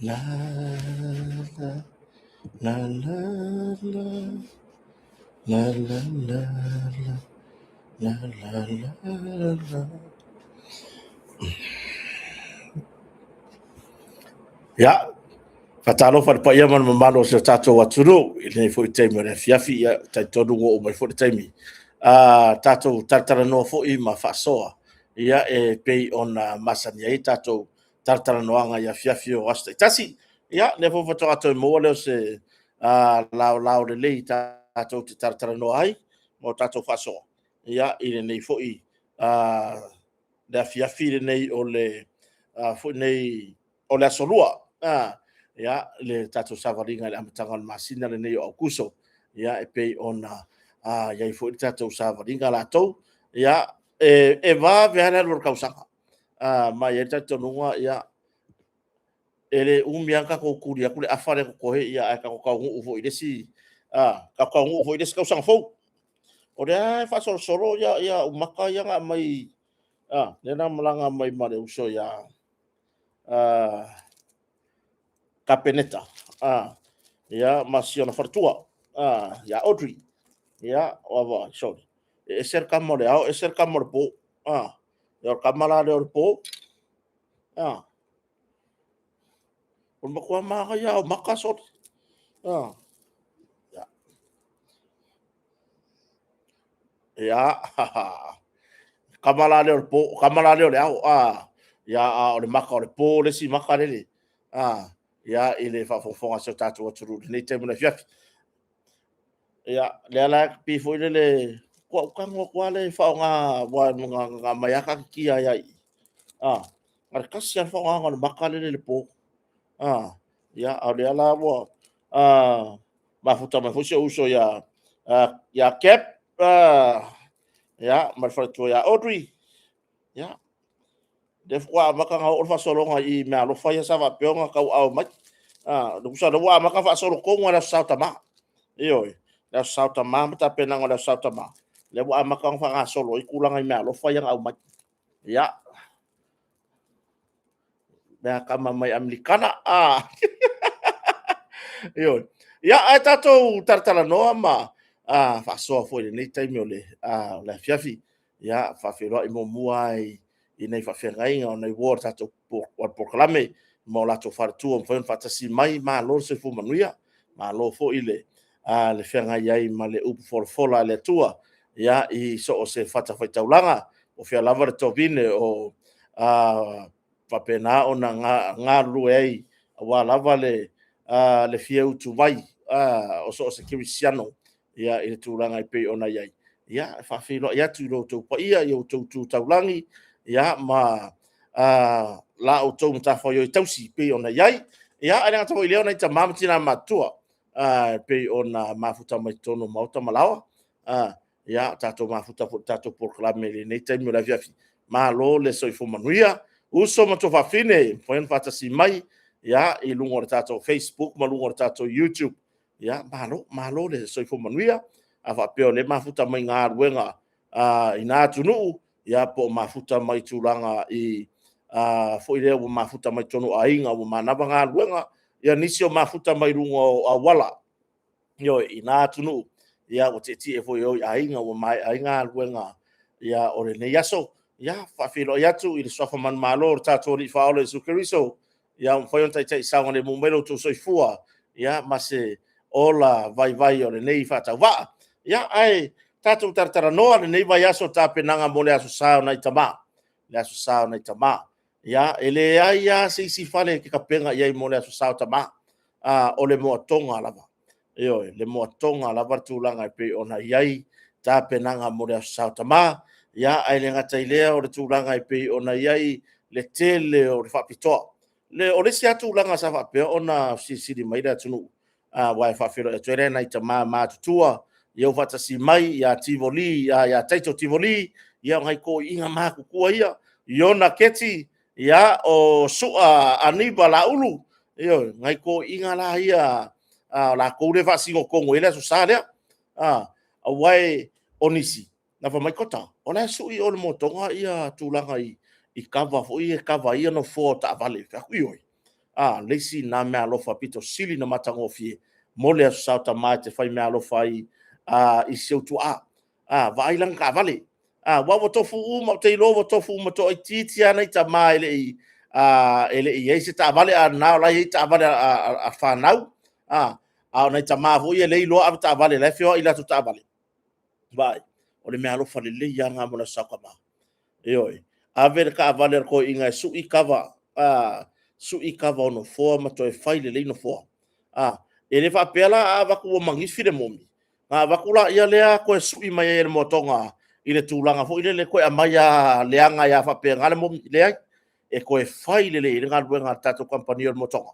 La la la la la la la la la la la la. Ia, faatalofa i le paia ma le mamalu o si o tatou atunuu i lenei foi taimi o le afiafi, ia talitonu ua oo mai foi le taimi tatou talatalanoa foi ma faasoa, ia e pei ona masani ai tatou talatalanoaga i afiafi o aso taitasi. Ia, lea foi faatoa toe maua lea o se laolao lelei tatou te talatalanoa ai ma o tatou faasoa, ia, i lenei foi le afiafi lenei o le foi nei o le Aso Lua, ia, le tatou savaliga i le amataga o le masina lenei o Aokuso, ia, e pei ona i ai foi le tatou savaliga latou. Ia, e vave lava le alu o le tausaga, ma e i ai le talitonuga, ia, e le umi lava tatou tuli atu le afa lea e totoe, ae tatou taunuu foi i le isi, tatou taunuu foi i le isi tausaga fou. O lea e faasolosolo umata ia na aumai, lea na malaga mai ma le uso ia Kapeneta, ia, ma si ona faletua ia Audrey. Ia, sorry, e ese le tama o le ao, ese le tama o le po. Ia, o le tama la lea o le po, o le matua manaia lava o mata, sole. Ia, tama la lea o le po, o tama la lea o le ao, ia, a o le mata o le po le isi mata lele, ia, i le faafogafoga a si o tatou atunuu i lenei taimi o le afiafi. Ia, lea la e pei foi lele, ua ou tago atu lava lea e faaaoga, aua na aumai lava taatitia ai lava i i. Na o le tasi lava le faaaogaina o le mata lele i le po. Ia, a o lea la ua mafuta mai foi si ou uso ia Kep, ia, ma le faletua ia Audrey. Ia, lea faatoa amata ona oo le faasologa i meaalofa ia sa faapea ona tauaao mai. Tusa o lea ua amata ona faasolo tonu lava i le Aso Sa o Tama. Ioe, le Aso Sa o Tama ma tapenaga o le Aso Sa o Tama, lea ua amata ona faagasolo ai tulaga i meaalofa ia na aumai. Ia, mea tama mai Amerikana. Ioe. Ia, ae tatou talatalanoa ma faasoa foi i lenei taimi o le afiafi. Ia, faafeiloai muamua lava i nai faafeagaiga o nai uo a le tatou polokalame ma o latou faletua ua mafai ona faatasi mai. Malo le soifua manuia, malo foi le feagai ai ma le upu folafola a le Atua, ia, i so o se fatafaitaulaga, o fea lava le tovine o faapena ona galulue ai aua lava le fia utu mai o so o se kerisiano i le tulaga e pei ona i ai. Ia, e faafeiloai atu i lo outou paia i outou tu taulagi ma la outou matafaioi tausi e pei ona i ai. Ia, ae le gata foi i lea o nai tama ma tina matutua e pei ona mafuta mai totonu o maota ma laoa. Ia, tatou mafuta foi i le tatou polokalame i lenei taimi o le afiafi. Malo le soifua manuia. Uso ma tuafafine ua mafai ona faatasi mai i luga o le tatou Facebook ma luga o le tatou YouTube. Ia, malo, malo le soifua manuia. A faapea o lea e mafuta mai galuega i na atunuu, ia po o mafuta mai tulaga i foi lea ua mafuta mai totonu o aiga ua manava galuega, ia nisi o mafuta mai luga o auala, ioe, i na atunuu, ia ua tietie foi e o i aiga ua maea ai galuega o lenei aso. Ia, faafeiloai atu i le suafa manumalo o le tatou Alii Faaola Iesu Keriso, ia ua mafai ona taitai saogalemu mai lo outou soifua, ia, ma se ola vaivai o lenei faatauvaa. Ia, ae tatou talatalanoa lenei vaiaso i tapenaga mo le Aso Sa o nai tama, le Aso Sa o nai tama. Ia, e leai lava se isi fale e te tapena i ai mo le Aso Sa o Tama, o le moatoga lava. Ioe, le moatoga lava le tulaga e pei ona i ai tapenaga mo le Aso Sa o Tama. Ia, ae le gata i lea o le tulaga e pei ona i ai le tele o le faapitoa. O le isi lava tulaga sa faapea ona fesilisili mai le atunuu, aua e faafeiloai atu ai nai tama matutua ia ua faatasi mai ia Tivoli, ia Taito Tivoli, ia o nai toeaiina matutua ia, Iona Keti, ia, o Sua Aniva Laulu, ioe, nai toeaiina la ia o latou lea e faasino tonu i ai le Aso Sa lea. Aua o nisi, na fai mai, “Kota, o la e sui i o i le moatoga tulaga i kava foi ia e kava ai nofoa o taavale.” Ou fai atu, ioe. A, le isi na meaalofa pito sili na matagofie mo le Aso Sa o Tama e te fai meaalofa ai i si ou tuaa. A, vaai lana taavale. A, aua ua tofu uma, ou te iloa ua tofu uma toaitiiti lava nai tama e le i i ai se taavale, a o lena la e i ai taavale a fanau. A o nai tama foi ia e le iloa avetaavale, o la e feoai i latou taavale. Vaai, o le meaalofa lelei lava lena mo le Aso Sa o Tama. Ioe. Ave le taavale a le toeaina e sui kava, sui kava o nofoa ma toe fai lelei nofoa. E le faapea la a avatu ua manifi le momi, ona avatu laia lea toe sui mai ai e le moatoga i le tulaga foi lele toe aumai lava leaga ai lava faapena le momi. Leai, e toe fai lelei ai le galuega a le tatou kamupani o le moatoga.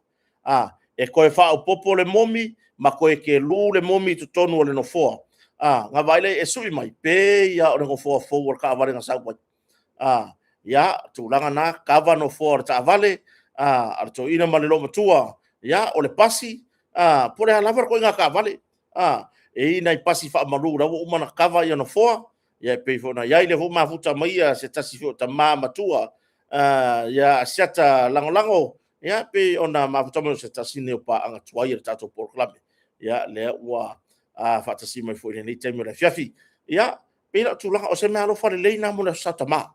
E toe faaopoopo le momi ma toe kelu le momi i totonu o le nofoa, ona vaai lea i ai, e sui mai, pei lava o le nofoa fou o le taavale na sau ai. Ia, tulaga na, kava nofoa o le taavale a le toeaina ma le loomatua, ia, o le pasi, po o le a lava le ituaiga taavale. E i ai nai pasi faamalu o la ua uma ona kava nofoa, e pei foi ona i ai, o lea foi ua mafuta mai se tasi foi o tama matua ia Asiata Lagolago, e pei ona mafuta mai o se tasi lenei o paaga tuai o le tatou polokalame, lea ua faatasi mai foi i lenei taimi o le afiafi. Ia, pei la o tulaga, o se meaalofa lelei lena mo le Aso Sa Tama.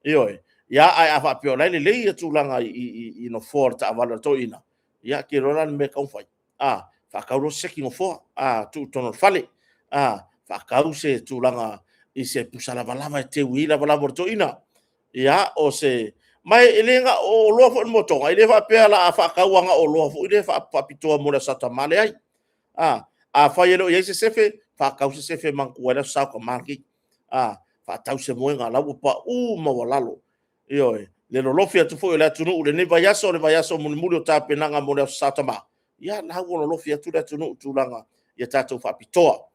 Ioe. Ae a faapea o la e lelei le tulaga i nofoa o le taavale a le toeaina, ia ou te iloa la le mea e tatau ona fai, faatau loa se seki nofoa, tuu i totonu o le fale, faatau se tulaga i se pusa lavalava e teu i ai lavalava o le toeaina. Ia, ma e le na o oloa foi a le moatoga, e le faapea o le a faatau lava na o oloa foi lea faapitoa mo le Aso Sa Tama, leai. Afai e le o i ai se sefe, faatau se sefe e manatua ai le Aso Sa o Tama lenei. Faatau se moega o la ua pau maualalo. Ioe. Le lolofi atu foi o le atunuu i lenei vaiaso, le vaiaso mulimuli o tapenaga mo le Aso Sa Tama, ia o la ua lolofi atu le atunuu i tulaga ia tatou faapitoa.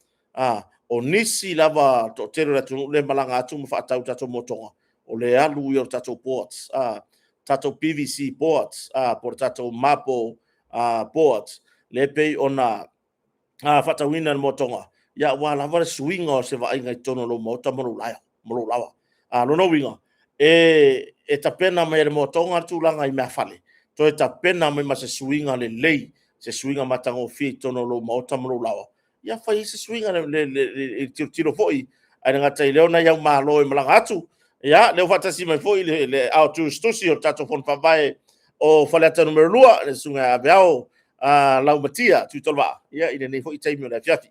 O nisi lava toatele o le atunuu lea e malaga atu ma faatau i tatou moatoga, o le alu ia o tatou boards, tatou PVC boards, po o le tatou maple boards, lea e pei ona faatauina e le moatoga, aua lava le suiga o se vaaiga i totonu o lou maota ma lou laoa. O lona uiga, e tapena mai e le moatoga le tulaga i meafale, toe tapena mai ma se suiga lelei, se suiga matagofie i totonu o lou maota ma lou laoa, ia fai ai se suiga i le tilotilo foi, ae le gata i lea o nai au malo e malaga atu. Ia, o lea ua faatasi mai foi le aotusitusi o le tatou Fono Faavae o Faleata Nu.2, le Susuga ia Aveao Laumatia Tuitolovaa, i lenei foi taimi o le afiafi.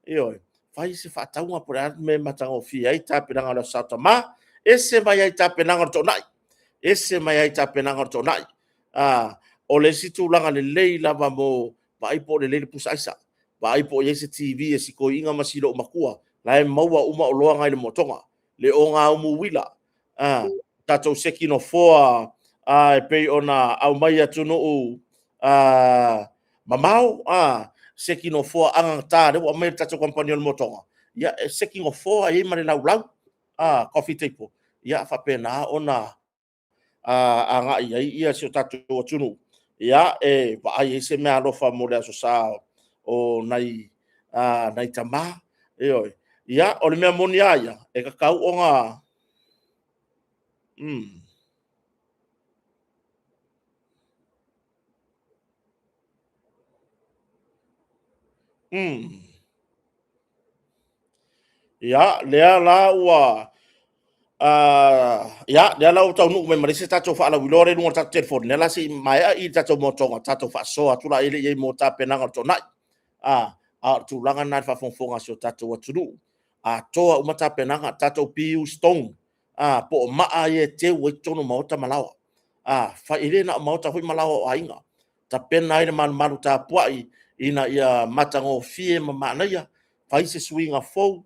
Ioe, fai se faatauga po o le a le mea e matagofie ai tapenaga o le Aso Sa o Tama, ese mai ai i tapenaga o le toonai, ese mai ai i tapenaga o le toonai. O le isi tulaga lelei lava mo, vaai po o lelei le pusa aisa, vaai po o i ai se TV a si toeaina ma si loomatua, la e maua uma oloa na i le moatoga, le ogaumu uila, tatou seki nofoa e pei ona aumai i atunuu mamao, seki nofoa anagata lea ua aumai e le tatou kamupani o le Moatoga, ia e seki nofoa e i ai ma le laulau, coffee table, ia faapena ona agai i ai si o tatou atunuu e vaai ai se meaalofa mo le Aso Sa o nai tama. Ioe. Ia, o le mea moni lava ia, e tatau ona... Ia, lea la ua taunuu mai ma le isi tatou faalauiloa lea i luga o le tatou telefoni, lea o le a se i maea i le tatou moatoga tatou faasoa atu lea i ai mo tapenaga o le toonai. A o le tulaga lena i le faafogafoga a si o tatou atunuu, atoa uma tapenaga, tatou PU stone, po o maa ia e teu ai totonu o maota ma laoa. E le na o maota foi ma laoa o aiga. Tapena ai le malumalu tapuai ina ia matagofie ma manaia, fai se suiga fou,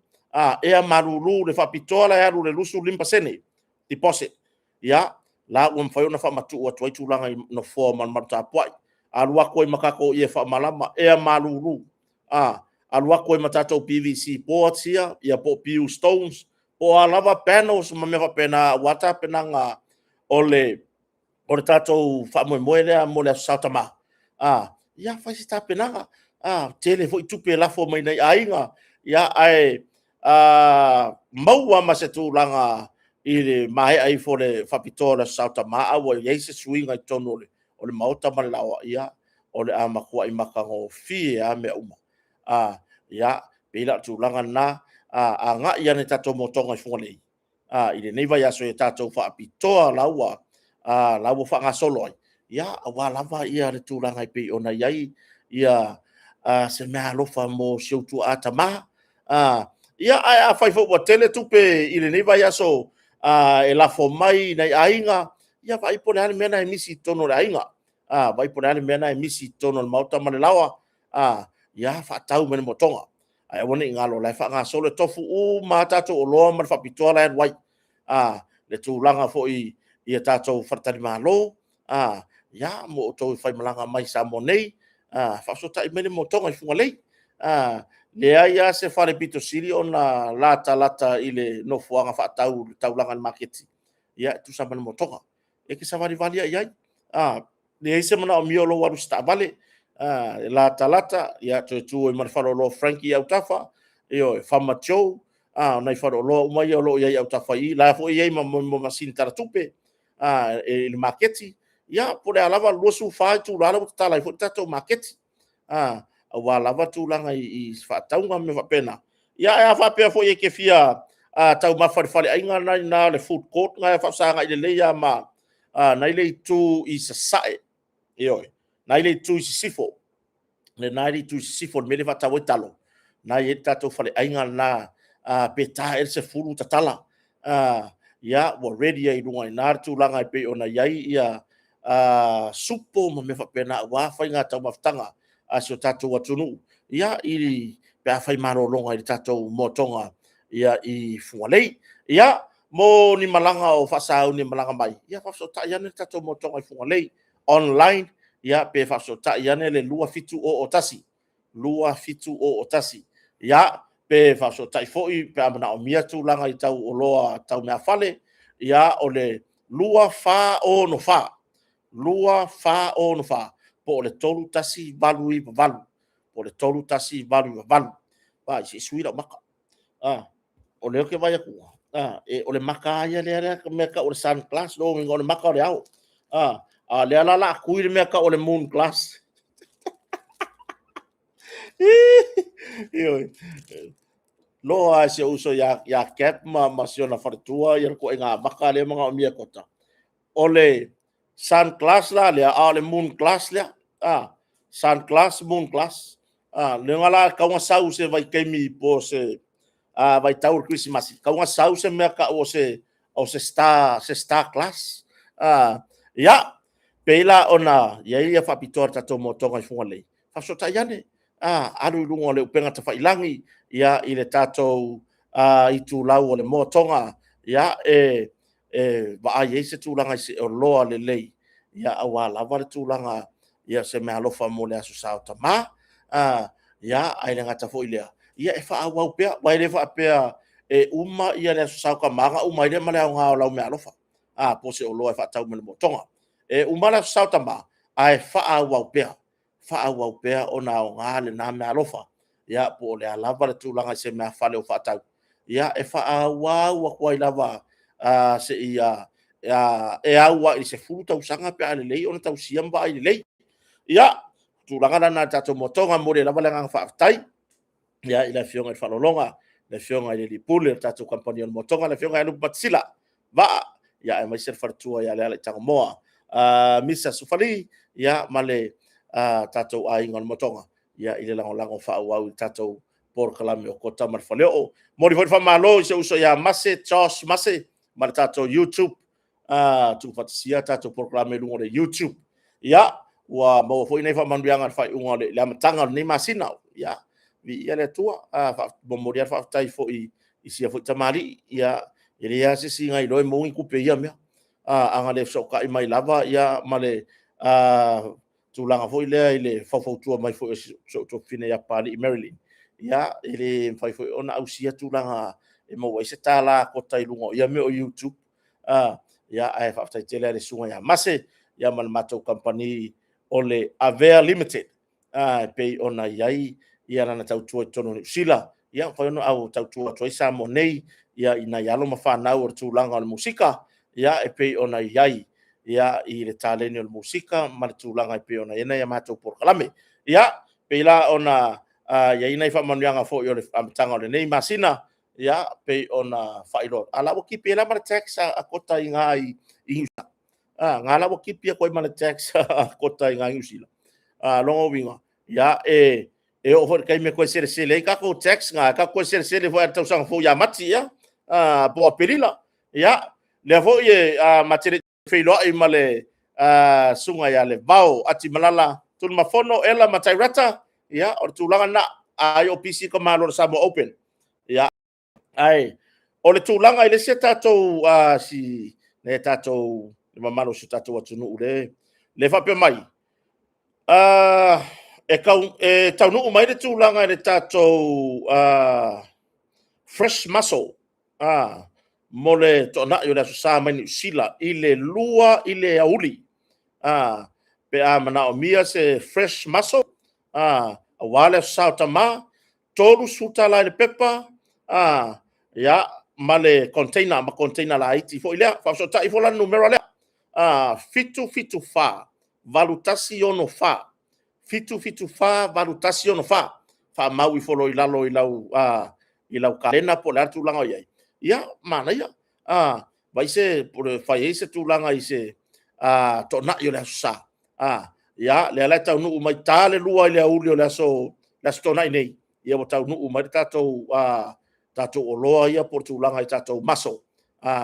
ea malulu le faapitoa la e alu i le 25% deposit. Ia, la ua mafai ona faamatuu atu ai tulaga i nofoa o malumalu tapuai. Alu atu ai ma tatou ie faamalama, ea malulu, alu atu ai ma tatou PVC boards ia po o PU stones, po o a lava panels ma mea faapena aua tapenaga o le tatou faamoemoe lea mo le Aso Sa o Tama. Ia fai se tapenaga, tele foi tupe e lafo mai nai aiga, ae maua ma se tulaga i le maea ifo o le faapitoa o le Aso Sa o Tama, a ua i ai se suiga i totonu o o le maota ma le laoa, ia, o le a matuai matagofie lava mea uma. A, ia, pei la o le tulaga lena, agai ane i le tatou motoga i Fugalei i lenei vaiaso ia tatou faapitoa la ua la ua faagasolo ai, ia, aua lava le tulaga e pei ona i ai se meaalofa mo si ou tuaa tama. Ia, ae afai foi ua tele tupe i lenei vaiaso e lafo mai i nai aiga, ia vaai po o le a le mea lena e misi i totonu o le aiga. Vaai po o le a le mea lena e misi i totonu o le maota ma le laoa, ia faatau mai i le motoga. Ae aua ne i galo o la e faagasolo, e tofu uma lava tatou oloa ma le faapitoa la e alu ai. Le tulaga foi i tatou faletalimalo, ia, mo outou e faimalaga mai i Samoa nei, faafesootai mai le motoga i Fugalei. E leai lava se fale pito sili ona latalata i le nofoaga faatau i le taulaga i le maketi, e tusa ma le motoga. E te savalivali lava i ai, leai se manaomia o lou alu i se taavale, e latalata, toe tu ai ma le faleoloa o Frankie i autafa, ioe, Farmer Joe, o nai faleoloa uma ia o lo o i ai i autafa i i, o la foi e i ai ma masini talatupe i le maketi. Ia, po o le a lava, 24 itula la ua tatala ai foi le tatou maketi, aua lava tulaga i faatauga ma mea faapena. Ia, ae a faapea foi e te fia taumafa i le faleaiga lena e i ina le food court lena e faafesagai lelei lava ma… lena e i le itu i sasae, ioe, lena e i le itu i sisifo, lena e i le itu i sisifo i le mea lea e faatau ai talo, lena e i ai le tatou faleaiga lena, pe ta ea le 10 ua tatala. Ia, ua ready ai i luga i ina le tulaga e pei ona i ai supo ma mea faapena aua faiga taumafataga a si o tatou atunuu pe a fai malologa i le tatou motoga i Fugalei. Ia, mo ni malaga o faasauni e malaga mai, ia faafesootai ane le tatou motoga i Fugalei online pe faafesootai ane le 2701 2701. Ia, pe faafesootai foi pe a manaomia tulaga tau oloa tau meafale, ia, o le 2464 2464 po o le 3198 po o le 3198. Vaai, se i sui lau maka. O lea ou te vaai atu, o le maka lava ia lea e tau o le sun glass, o lona uiga o le maka o le ao. A o lea la o le a tui le mea e tau o le moon glass. Ioe. Loa lava e si ou uso ia Cap ma si ona faletua le ituaiga maka lea e manaomia e Kota. O le sun glass la lea, a o le moon glass lea. Sun glass, moon glass. Lea la e tatau ona sau i se vaitaimi po o se vaitau o le Kerisimasi, e tatau ona sau se mea e tau o se star glass. Ia, pei la ona i ai ia faapitoa i le tatou motoga i Fugalei, faafesootai ane, alu i luga o le upega tafailagi i le tatou itulau o le motoga e vaai ai se tulaga i se oloa lelei aua lava le tulaga o se meaalofa mo le Aso Sa o Tama. Ae le gata foi i lea, e faaauau pea, aua e le faapea e uma le Aso Sa o Tama ona uma ai lea ma le aoga o lau meaalofa po o se oloa e faatau mai le motoga. E uma le Aso Sa o Tama, ae faaauau pea, faaauau pea ona aoga lena meaalofa. Ia po o le a lava le tulaga i se meafale o faatau, e faaauau atu ai lava seia e au lava i le 10 tausaga pe a lelei ona tausia ma vaai lelei. Ia, o tulaga la na i le tatou motoga. E momoli ai lava le agaga faafetai i le Afioga i le Faaaloaloga, le Afioga i le alii Pule o le tatou Kamupani o le Motoga, le Afioga ia Lupematasila Vaa, aemaise le faletua ia Lealaitagomoa, Misa Sufali ma le tatou aiga o le Motoga i le lagolago faaauau i le tatou polokalame o Kota ma le Faleoo. E momoli foi le faamalo i si ou uso ia Mase Josh Mase ma le tatou YouTube, tuufaatasia tatou polokalame i luga o le YouTube. Ia, ua maua foi nai faamanuiaga i le faaiuga o le amataga o lenei masina. Ia, viia le Atua. E momoli lava le faafetai foi i sia foi tamalii, e leai lava se isi na iloa e maua ni tupe i ia mea. A na le fesootai mai lava ma le tulaga foi lea i le faufautua mai foi a si ou tuafafine ia Papalii Marilyn, ia, e le mafai foi ona ausia tulaga e maua ai se $1 a Kota i luga o ia mea o YouTube. Ae faafetai tele lava i le susuga ia Mase ma le matou kamupani o le Avea Limited e pei ona i ai lana tautua i totonu o Niu Sila, ia mafai ona tautua atu ai Samoa nei i nai alo ma fanau o le tulaga o le musika e pei ona i ai. ia, i le taleni o le musika ma le tulaga e pei ona i ai nai a matou polokalame. Ia, pei la ona i ai nai faamanuiaga foi o le amataga o lenei masina, ia, pei ona faailoa, a o la ua tipi ai la ma le tax a Kota i ina i Niu Sila. Na la ua tipi atu ai ma le tax a Kota i ina i Niu Sila. O lona uiga, ia, e oo foi i le taimi e toe selesele ai tatou tax na, tatou toe selesele foi i le tausaga fou ia Mati ea po o Aperila. Ia, lea foi ma te le i feiloai ma le Susuga ia Levao Atimalala Tunumafono Ella ma Tairata, ia o le tulaga lena, ai o pisi tamaloa o le Samoa Open. Ia, ae o le tulaga i le isi tatou si le tatou le mamalu o si o tatou atunuu le faapea mai, e taunuu mai le tulaga i le tatou fresh mussel mo le toanai o le Aso Sa mai Niu Sila i le 2 i le aoauli, pe a manaomia se fresh mussel aua le Aso Sa o Tama, $30 i le pepa, ia, ma le container, ma container laiti foi lea. Faafesootai ifo la i le numera lea, 774 8164, 774 8164. Faamau ifo loa i lalo i lau kalena po o le a le tulaga o i ai. Ia, manaia, vaai se fai ai se tulaga i se toonai o le Aso Sa. Ia, lea la e taunuu mai, ta le 2 i le aoauli o le Aso Toonai nei, ia ua taunuu mai le tatou oloa ia po o le tulaga i tatou mussel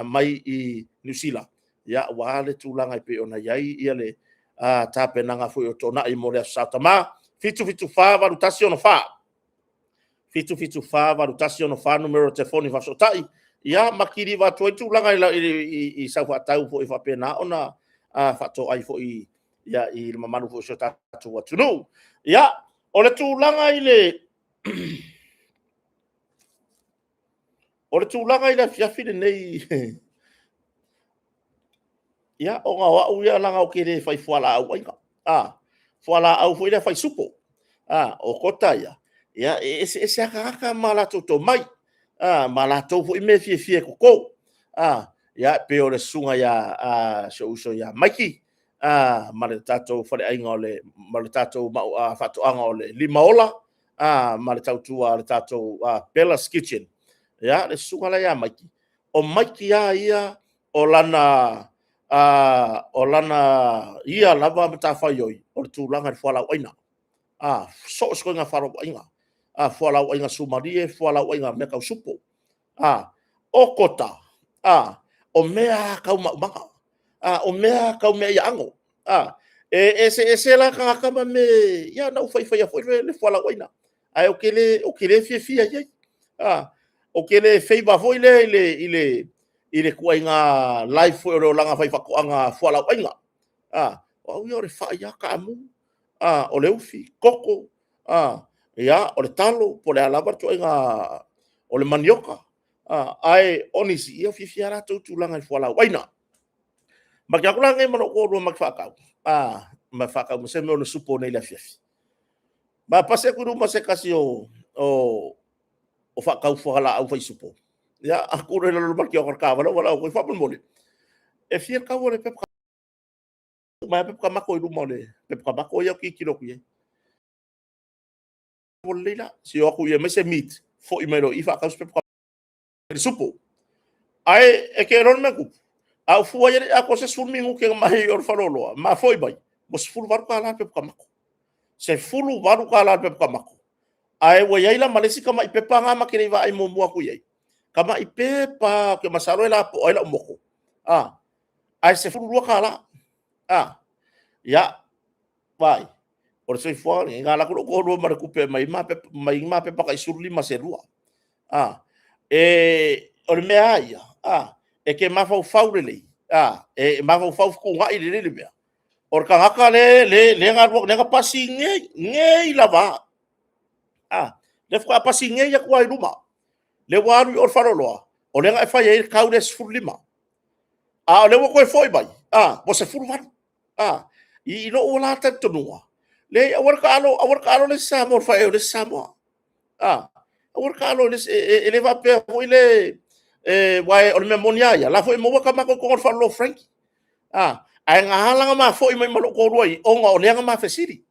mai i Niu Sila, aua le tulaga e pei ona i ai le tapenaga foi o toonai mo le Aso Sa o Tama. 774 8164, 774 8164 numera o telefoni e faafesootai, ia ma kiliva atu ai tulaga i sau faatau foi e faapena ona faatoai foi i le mamalu foi o si o tatou atunuu. Ia, o le tulaga i le afiafi lenei, ia, ona o au ia leaga ou te le fai fualaau aina, fualaau foi lea fai supo. O Kota ia, e eseese lava tagata ma o latou tomai, ma latou foi mea e fiafia e toto. Ia, pei o le susuga ia si ou uso ia Maiki ma le tatou faleaiga ma le tatou faatoaga o le Limaola ma le tautua a le tatou Bella's Kitchen. Ia, le susuga la ia Maiki, o Maiki lava ia o lana ia lava matafaioi, o le tulaga i le fualaau aina. So o se ituaiga fualaau aina, fualaau aina suamalie, fualaau aina mea tau supo. O Kota, o mea lava tau maumaga, o mea lava tau meaai aano. E eseese la tagata ma mea e... Ia na ou faifaia foi le fualaau aina, ae ou te le fiafia i ai. Ou te le favour foi lea i le ituaiga life foi o le olaga faifaatoaga fualaau aina. O au ia o le fai lava, taamu, o le ufi, koko, ia, o le talo, po o le a lava le ituaiga, o le manioka. Ae o nisi, e fiafia lava latou i le tulaga i fualaau aina. Ma te o atu la nei ma lou toalua matou te faatau, ma faatau ma se mea o le supo nei i le afiafi. Ma pasi atu i luma o se tasi o faatau fualaau fai supo. Ia, ou tu loa i lalo o le makiona o le taavale ou valaau atu i ai, faamolemole, e fia le tau o le pepa mai lava pepa tamato i luma o le pepa tamato ia ou te tilotilo atu i ai. Ua lelei la, se i o atu e aumai se meat, foi mai loa i i faatau se pepa supo. Ae e te iloa le mea na tupu? A ou fua i ai e le i atoa se 10 minute na ma i ai i o i le faleoloa, ma foi mai, ua $18 le pepa tamato. $18 le pepa tamato, ae ua i ai la ma le isi tamai pepa lena ma te le i vaai muamua atu i ai, tamai pepa lava ou te masalo e lapoa ai lau moto, ae $12. Ia, vaai, o le soifuaga lenei, na alu atu lou toalua ma le tupe e aumai ai ma pepa tai 15 se lua. O le mea lava ia, e te mafaufau lelei, e mafaufau fetuunai lelei le mea, o le tagata lea na pasi nei, nei lava lava, lea faatoa pasi nei atu lava i luma, lea ua alu i o i le faleoloa, o lea na e fai ai le tau lea e 15, a o lea ua toe foi mai, ua 18. I lou la talitonuga, leai aua le taalo, aua le taalo le isi Samoa i le fai ai o le isi Samoa. Aua le taalo i le isi, e le faapea foi lea, aua o le mea moni lava ia, o la e foi e maua tamato i totonu o le faleoloa o Frankie. Ae na ala ona ma foi mai ma lou toalua i i, ona o lea na ma fesili.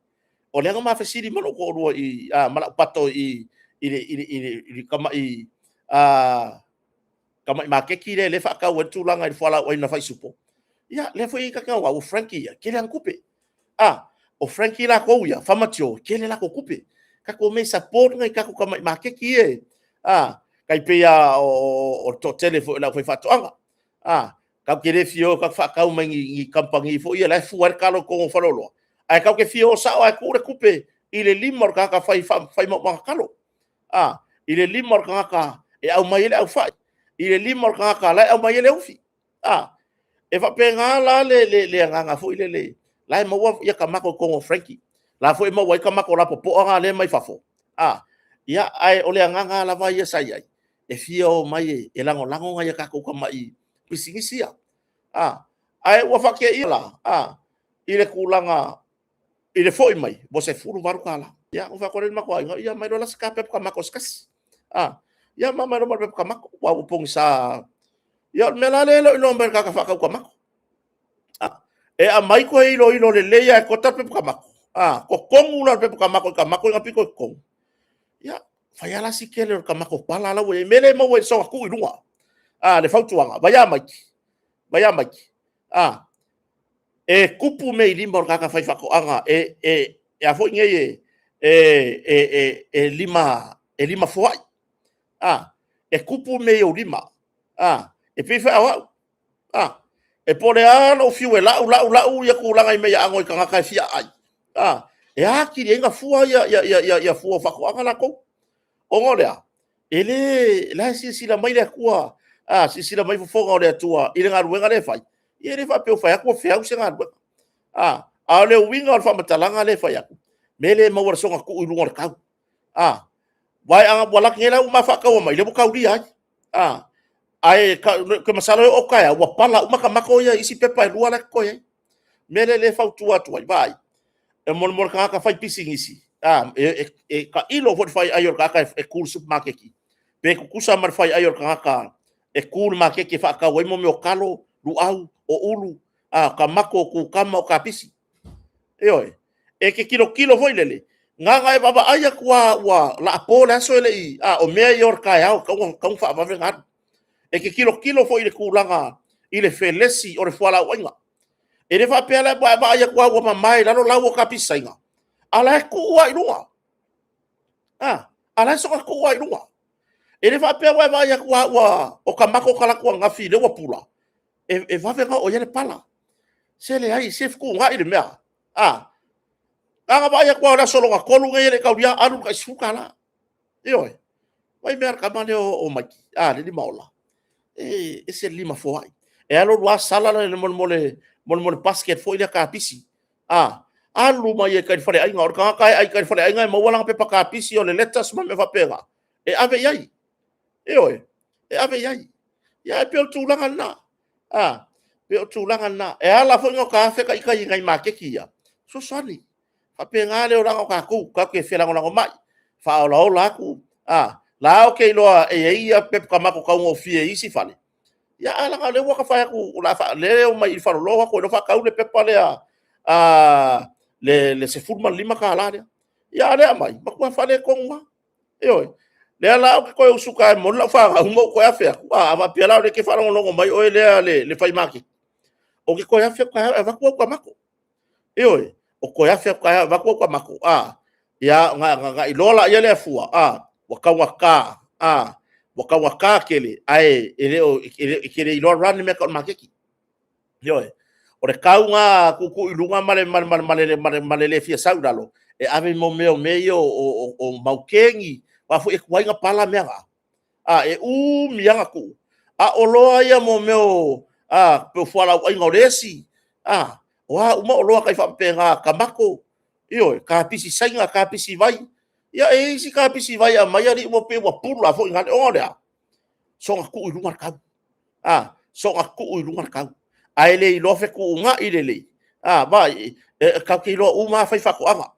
O lea na ma fesili ma lou toalua i, ma lau pato i le tamai tamai maketi lea e faatau ai le tulaga i le fualaau aina faisupo. Ia, lea foi e ta te o Frankie ia, tele ana tupe. O Frankie latou ia, Famatio, tele latou tupe. Tatou omai e support nai tatou tamai maketi ia, tai pei lava o le toatele foi o le aufaifaatoaga. Tatou te le fia o tatou te faatau mai ni kamupani foi ia la e fua ai le talo i totonu o faleoloa, ae tatou te fia o sao lava e tuu le tupe i le lima o le tagata fai maumaga talo, i le lima o le tagata e aumai ai le aufai, i le lima o le tagata la e aumai ai le ufi. E faapena la le agaga foi lele, o la e maua tamato i totonu o Frankie, o la foi e maua ai tamato lapopoa na e mai fafo. Ae o le agaga lava ia sa i ai, e fia omai e lagolago nai a tatou tamai pisinisi ia. Ae ua faateia la i le tulaga i le foi mai ua $18. Ia ona ou fai atu lea i lo matou aiga, ia aumai loa se ta pepa tamato se tasi. Ia ma aumai loa ma le pepa tamato, aua ua pogisa. Ia o le mea la lea e le o iloa mai e le tagata faatau tamato. E aumai toe iloilo lelei lava e kota le pepa tamato, totonu la o le pepa tamato i tamato ia na pito i totonu, ia, fai lava la si tele o le tamato pala la ua i ai. O le mea lea e maua ai i le soona tuu i luga. Le fautuaga, vaai ia Maiki, e tupu mea i lima o le tagata faifaatoaga a foi nei e lima foai. E tupu mea i ou lima, e pei foi o au. E po o le a lou fiu e lau lau lau ia tulaga i meaai aano i tagata e fia aai, e atili ai ona fua ia fua o faatoaga latou. Ona o le a? O la e silasila mai le Atua, silasila mai fofoga o le Atua i le galuega lea e fai. Ia e le faapea ua fai atu ua feau se galuega. A o le uiga o le faamatalaga lea e fai atu, o le mea lea e maua i le soona tuu i luga o le tau. Aua ua alu atu nei la ua ma faataua mai, lea ua taulia ai. Ae ou te masalo e oo atu taeao ua pala uma tamato ia i isi pepa e 2 la e totoe ai. O le mea lea o lea e fautua atu ai, vaai, mo le tagata faipisinisi, e tailo foi i le faiai o le tagata e tu i le supamakeki, pe tutusa ma le faiai o le tagata e tu i le maketi e faatau ai mea o talo, luau, o ulu, tamato, o kukama, o kapisi. Ioe. E te tilotilo foi lele, na ona e vaavaai atu lava ua lapo le aso e le i… a o mea ia o le taeao e tatau ona faavave ona alu. E te tilotilo foi i le tulaga i le felesi o le fualaau aina. E le faapea la ua e vaai atu lava ua mamae i lalo lau o kapisi saina, a o la e tuu lava i luga. A o la e soona tuu lava i luga. E le faapea ua e vaai atu lava o tamato talaatu ananafi lea ua pula, e vave ona oo i ai le pala. Se leai, se fetuunai le mea. Na ona vaai atu lava o le aso lona 3 lenei e le i taulia, alu i le tai $10. Ioe. Vaai le mea a le tama lea o Maiki le limaola, e ese le limafoai. E alu alu lava sala le basket foi lea kapisi, alu mai ai i tai i le faleaiga. O le tagata e ai i tai i le faleaiga e maua lana pepa kapisi o le lettuce ma mea faapena, e ave i ai. Ioe, e ave i ai. Ae pei o le tulaga lena, e pei o le tulaga lena. E ala foi ona ota afe ita i nai maketi ia, e fesoasoani. E faapena le olaga o tatou, tatou te felagolagomai, faaolaola atu. O la ou te iloa e i ai ia pepa tamato taugofie i isi fale, ae leaga o lea ua ta fai atu o lea e omai i faleoloa o atu ai loa faatau le pepa lea le $15 lea. A o lea e aumai, ua matua faaletonu lava. Ioe. O lea la ou te toe usu i uta e momoli lau fanau ma ou toe afe atu, a faapea la o lea e te faalogologo mai oe lea le fai maketi, ou te toe afe atu taeao e avatu au tamato. Ioe, ou te toe afe atu taeao e avatu au tamato, ia ona iloa lea e fua ua taugata, ua taugata tele, ae e te le iloa run le mea e tau o le maketi. Ioe. O le tau lena tuutuu i luga ma le le fia sau i lalo, e ave i mea o mea ia o maukeni, aua foi e tuai ona pala mea na, e umi lava ona tuu. A o oloa ia mo mea o fualaau aina o le esi, o a uma oloa tai faapena, tamato, ioe, kapisi saina, kapisi vai. Ia e i ai isi kapisi vai e aumai alii ua pei ua pula foi lale. Ona o le a? Soona tuu i luga le tau, soona tuu i luga le tau, ae le iloa fetuunai lelei. Vaai, tatou te iloa uma lava faifaatoaga.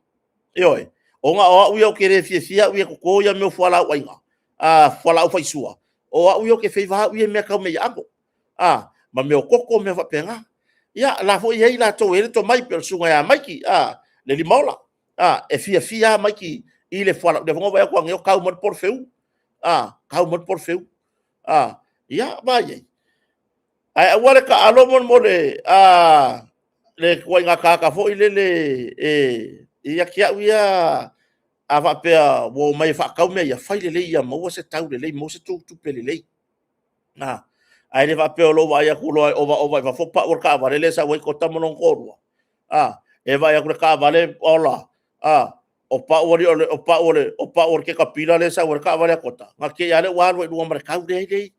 Ioe. Ona o au ia ou te le fiafia au ia e toto mea o fualaau aina, fualaau faisua. O au ia ou te feiva au ia i mea tau meaai aano, ma mea o koko ma mea faapena. Ia, la foi e i ai latou e i ai le tomai, pei o le susuga ia Maiki, le Limaola, e fiafia lava Maiki i le fualaau. O lea foi na ou vaai atu ananei o tau mai le polofeu, tau mai le polofeu. Ia, vaai i ai. Ae aua le taalo molemole le ituaiga tagata foi lele e ia te au ia, a faapea ua omai e faatau mea ia, fai lelei ia maua se tau lelei, maua se tupe lelei. Ae le faapea o lou vaai atu loa e ovaova i fafo pau o le taavale lea e sau ai Kota ma lona toalua, e vaai atu i le taavale ola, o pau alii o pau o le ketapila lea e sau ai le taavale a Kota, ona te i lava lea ua alu ai i luga ma le tau. Leai leai,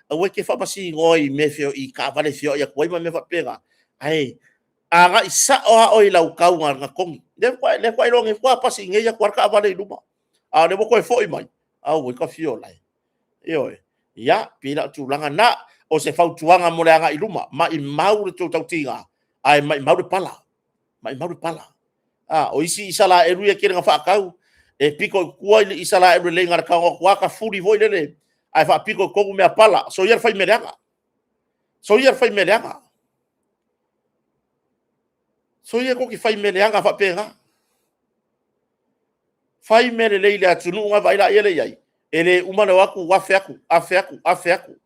aua e te faamasinoa i mea i taavale e feoai atu ai ma mea faapena, ae agai sao lava oe i lau tau na togi. O lea faatoa iloa nei, faatoa pasi nei atu lava le taavale i luma, a o lea ua toe foi mai, auoi ta fiola e. Ioe. Ia, pei la o le tulaga lena. O se fautuaga mo le agai i luma, maumau le tou tautiga, ae maumau le pala, maumau le pala. O isi Isaraelu ia e tele ina faatau, e pito i tua le Isaraelu lelei na o le tago atu lava tafuli foi lele ae faapito i totonu mea pala. Soia le fai mea leaga, soia le fai mea leaga, soia tou te fai mea leaga faapena. Fai mea lelei i le atunuu ona vaai laia i ai, e le uma le o atu afe atu, afe atu, afe atu.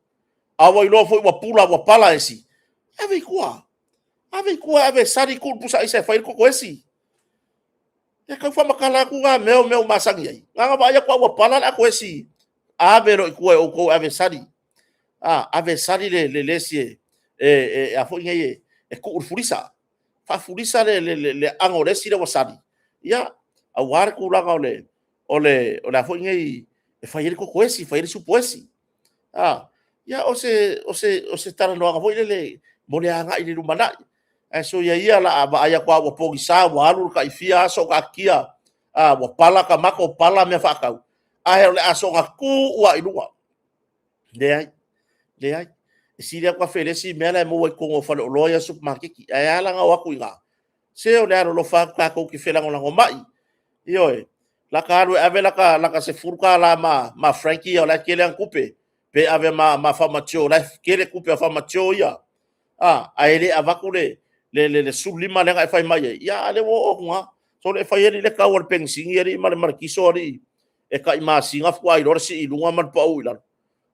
A ua iloa foi ua pula ua pala esi, ave i tua, ave i tua e ave e sali, tuu le pusa aisa e fai ai le koko esi. Ia tau faamatala atu na mea o mea ua masani ai. Na ona vaai atu lava ua pala le ato esi, ave loa i tua e outou e ave e sali, ave e sali le esi e tuu i le fulisa, faafulisa le aano o le esi lea ua sali, ia, aua le tulaga o le a foi nei, e fai ai le koko esi, fai ai le supo esi. Ia, o se talanoaga foi lele mo le agai i le lumanai. Ae soia ia o le a vaai atu lava ua pogisa ua alu le tai fia aso o taatitia, ua pala tamato, pala mea faatau, ae o le a soona tuu lava i luga. Leai, leai. E sili atu afe i le isi mea la e maua i totonu o faleoloa ia supa maketi. Ae ala ona o atu i ina, se o le alolofa atu tatou te felagolagomai. Ioe. Lata alu e ave lata $10 ma Frankie ia o la e tele ana tupe, pe ave ma Fa Mature o la e tele tupe a Fa Mature ia, ae le avatu le 15 lea na e fai mai ai, a o lea ua oo atu lava. Sole, e fai alii le tau o le penisini alii ma le kiso alii, e tai masina faatoa iloa le sii i luga ma le pau i lalo.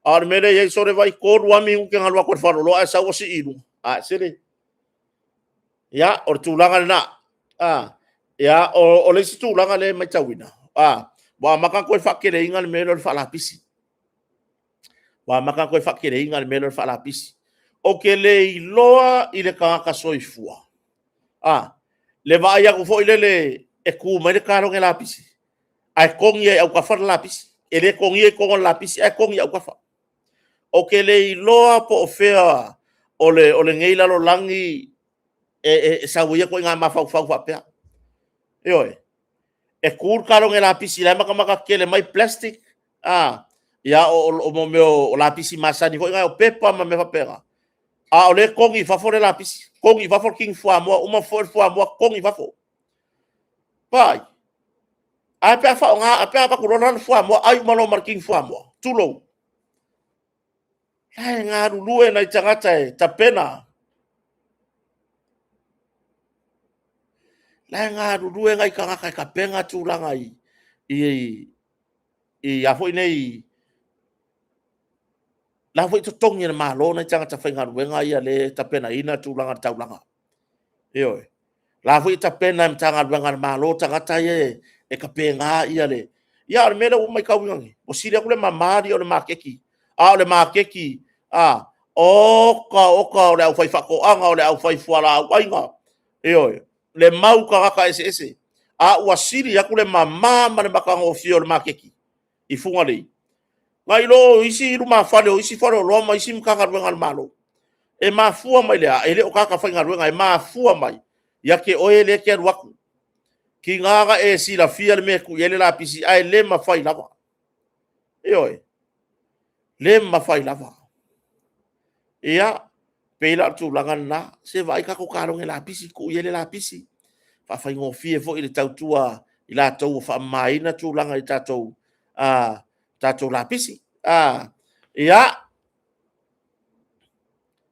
A o le mea lea e i ai, sole vaai, e 3 lava minute na alu atu ai i le faleoloa ae sau ua sii i luga. Ae sele! Ia, o le tulaga lena. Ia, o le isi tulaga lea e matauina, ua amata ona toe faateleina le mea lea o le faalapisi. Ua amata ona toe faateleina le mea lea o le faalapisi. Ou te le iloa i le tagata soifua le vaai atu foi lele e tu mai le kalone lapisi, ae togi lava i autafa le lapisi. E le togia i totonu o le lapisi ae togi i autafa. Ou te le iloa po o fea o lenei lalolagi e sau ai ia ituaiga mafaufau faapea. Ioe. E tu le kalone lapisi o la e matamata tetele mai plastic, ia o mea o lapisi masani foi na o pepa ma mea faapena, a o lea e togi i fafo le lapisi, togi i fafo le kini fuamoa, uma foe le fuamoa togi i fafo. Vaai. Ae a pe a faaaoga, pe a avatu loa le fuamoa ai uma loa ma le kini fuamoa, tulou. La e galulue nai tagata e tapena. La e galulue nai tagata e tapena tulaga i a foi nei, la foi e totogi e le Malo nai tagata faigaluega ia lea e tapenaina tulaga o le taulaga. Ioe. La foi e tapena e Matagaluega a le Malo tagata ia e tapena le... Ia a o le mea lea ua ou matauina nei, ua sili atu le mama alii o le maketi, a o le maketi, a, oka oka o le aufaifaatoaga, o le aufaifualaau aina, ioe, le mau tagata eseese. A ua sili atu le mama ma le matagofie o le maketi i Fugalei, nai lo isi lumafale o isi faleoloa ma isi Matagaluega a le Malo. E mafua mai i le a? E le o tagata faigaluega, e mafua mai ia te oe lea e te alu atu. Tiga ona e silafia le mea e tuu i ai le lapisi, ae le mafai lava. Ioe, le mafai lava. Ia, pei la o le tulaga lena, se vaai tatou kalone lapisi, tuu i ai le lapisi, faafaigofie foi le tautua a i latou ua faamamaina tulaga i tatou lapisi. Ia,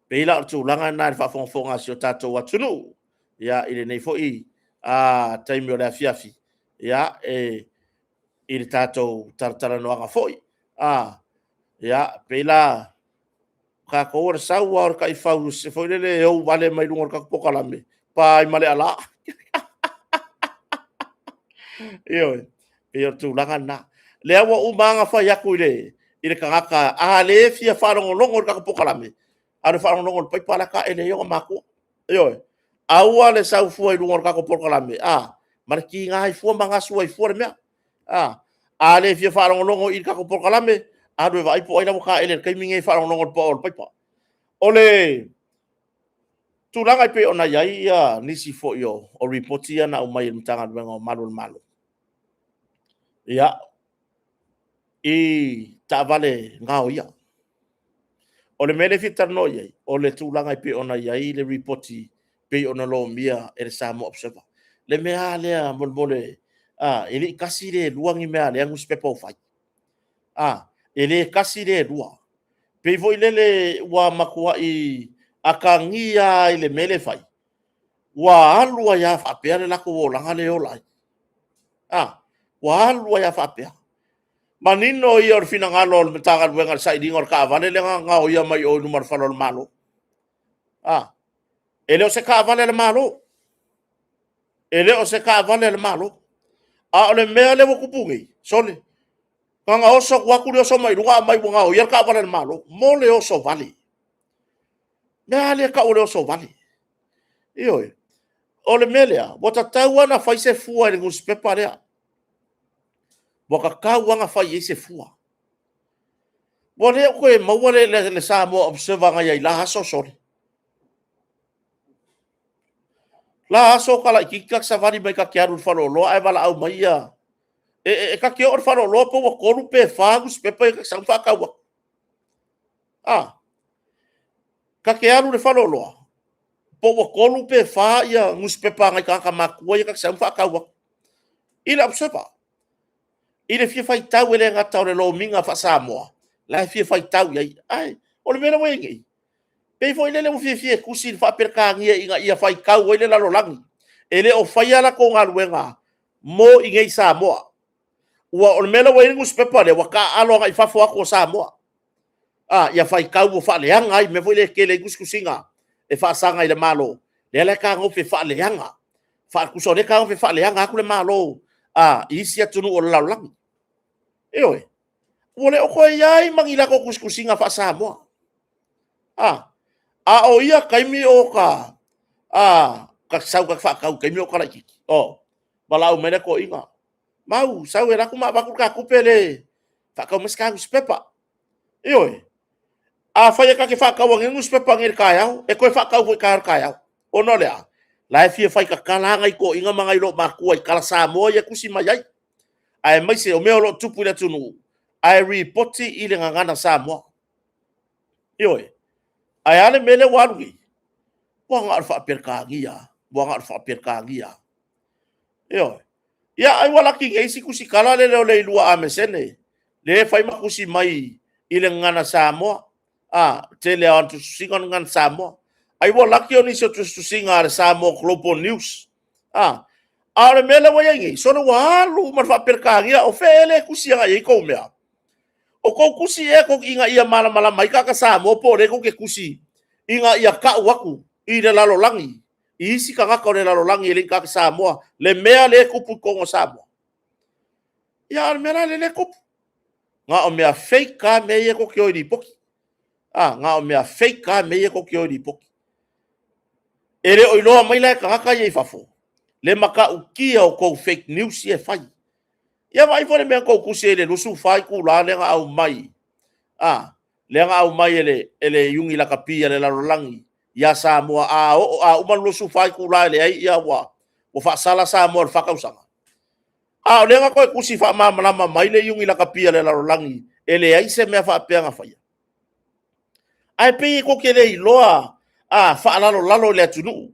Pei la o le tulaga lena i le faafogafoga a si o tatou atunuu, ia, i lenei foi taimi o le afiafi, ia, e i le tatou talatalanoaga foi. Ia, pei la tatou o le sau lava o le taifau se foi lele e ou vale mai luga o le tatou polokalame, pa ai ma le ala. Ioe, pei o le tulaga lena. Lea ua uma ona fai atu i le tagata, a le fia faalogologo i le tatou polokalame, alu e faalogologo i le paipa la e taele ai ona matua. Ioe, aua le sau fua i luga o le tatou polokalame, a, ma le tiga ai fua ma gasu ai fua le mea. A le fia faalogologo i le tatou polokalame, alu e vaai po o ai la e ua taele i le taimi lenei e faalogologo i le pao o le paipa. O le tulaga e pei ona i ai nisi foi o lipoti ia na aumai e le Matagaluega o Malu o le Malo, ia, i taavale gaoia. O le mea lea e fia talanoa i ai, o le tulaga e pei ona i ai le lipoti pei ona lomia e le Samoa Observer. Le mea lava lea molemole, e le i tasi le lua ni mea a lea nusipepa ua fai. E le tasi le lua. Pei foi lele ua matuai atagia lava i le mea lea e fai, ua alu ai lava faapea le latou olaga lea e ola ai. Ua alu ai lava faapea. Manino ia o le finagalo o le Matagaluega i le sailiga o le taavale lea na gaoia mai i luma o le fale o le Malo. E le o se taavale a le Malo. E le o se taavale a le Malo. A o le mea lea ua tupu nei, sole, na ona oso atu lava tuli oso mai luga aumai ua gaoia le taavale a le Malo. Mo le oso vale. O le mea lava lea e tau o le oso vale. Ioe. O le mea lea, ua tatau lava ona fai se fua i le nusipepa lea. Ua tatau lava ona fai i ai se fua. Ua le o toe maua le Samoa Observer na i ai i la aso, sole. O la aso ta laitiiti ta te savali mai ta te alu i le faleoloa ae valaau mai ia... E ta te oo i le faleoloa pe ua 3 pe 4 nusipepa ia ta te sau ma faatau atu. Ta te alu i le faleoloa, pe ua 3 pe 4 nusipepa a nai tagata matutua ia ta te sau ma faatau atu i le Observer. I le fia faitau e le gata o le lomiga faa-Samoa, la e fia faitau i ai. Ae o le mea lea ua i ai nei, pei foi lele ua fiafia e tusi i le faa-Peretania ina ia faitau ai le lalolagi. E le o faia a latou galuega mo i inei i Samoa. O le mea lea ua i ai le nusipepa lea, ua taaalo agai i fafo atu o Samoa, ia faitau ua faaleaga ai, mea foi lea e tele ai tusitusiga e faasaga i le Malo, lea la e fetagofi e faaleaga, tusa o lea e tagofi e faaleaga atu le Malo i isi atunuu o le lalolagi. Ioe. Ua le o toe i ai ma ni latou tusitusiga faa-Samoa. A o ia taimi o ta sau ta te faatau i taimi a o ta laitiiti, valaau mai le toeaina, Mau, sau e alu atu ma avatu le ta tupe lea e faatau mai se ta nusipepa. Ioe. Afai ta te faataua nei le nusipepa nei i le taeao, e toe faatau foi taeao i le taeao. Ona o le a? O la e fia faitatala lava nai toeaiina ma nai loomatua i tala Samoa ia e tusi mai ai, aemaise o mea o lo o tupu i le atunuu, ae lipoti i le gagana Samoa. Ioe. Ae a le mea lea ua alu nei? Ua na o le faa-Peretania lava, ua na o le faa-Peretania lava. Ioe. Ia ai ua laki nei isi tusitala lele o le i-lua amesene, lea e fai ma tusi mai i le Gagana Samoa. Tele lava o ana tusitusiga o le Gagana Samoa. Ai ua laki o nisi o tusitusiga a le Samoa Global News. A o le mea lea ua i ai nei, sole ua alu uma i le faa-Peretania, o fea ea lea e tusi agai ai tou mea? O tou tusi ea ina ia malamalama ai tagata Samoa po o lea tou te tusi ina ia tau atu i le lalolagi, i isi tagata o le lalolagi e le i tagata Samoa, le mea lea e tupu i totonu o Samoa? Ia, a o le mea la lea e tupu, na o mea fake lava mea ia tou te o e lipoti. Na o mea fake lava mea ia tou te o e lipoti. E le o iloa mai la e tagata ia i fafo le matautia o tou fake news ia e fai. Ia vaai foi le mea na tou tusi ai i le 24 itula lea na aumai, lea na aumai e le Iuni Lakapi a le lalolagi ia Samoa, a uma le 24 itula e leai, ia ua faasala Samoa i le 4 tausaga. A o lea na toe tusi faamalamalama mai le Iuni Lakapi a le lalolagi e leai se mea faapea na faia. Ae pei e tou te le iloa faalalolalo i le atunuu.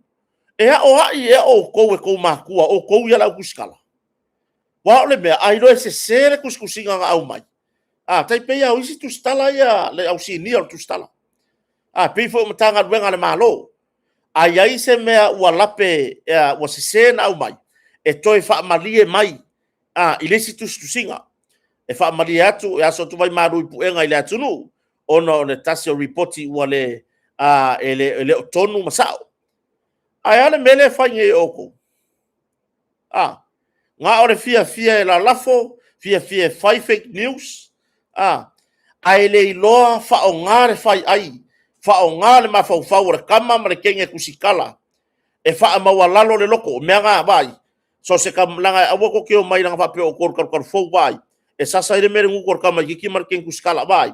E aoai ea outou e tou matua, o outou ia o le au tusitala? Aua o le mea, ailoga e sese le tusitusiga na aumai? Tai pei lava o isi tusitala ia, le au sinia o le tusitala. A pei foi o Matagaluega a le Malo, a i ai se mea ua lape, ua sese ona aumai, e toe faamalie mai i le isi tusitusiga. E faamalie atu e aso atu vaimalu i puega i le atunuu, ona o le tasi o lipoti ua le, e le o tonu ma sao. Ae a le mea lea e fai nei e outou? A, na o le fiafia e lalafo, fiafia e fai fake news, ae le iloa faaaoga le faiai, faaaoga le mafaufau o le tama ma le teine tusitala e faamaualalo le loto. O mea na, vaai, so o se tama, aua tou te omai leaga faapea o outou o le talutalufou, vaai. E sasa ai le mea i le gutu o le tamaitiiti ma le teine tusitala, vaai.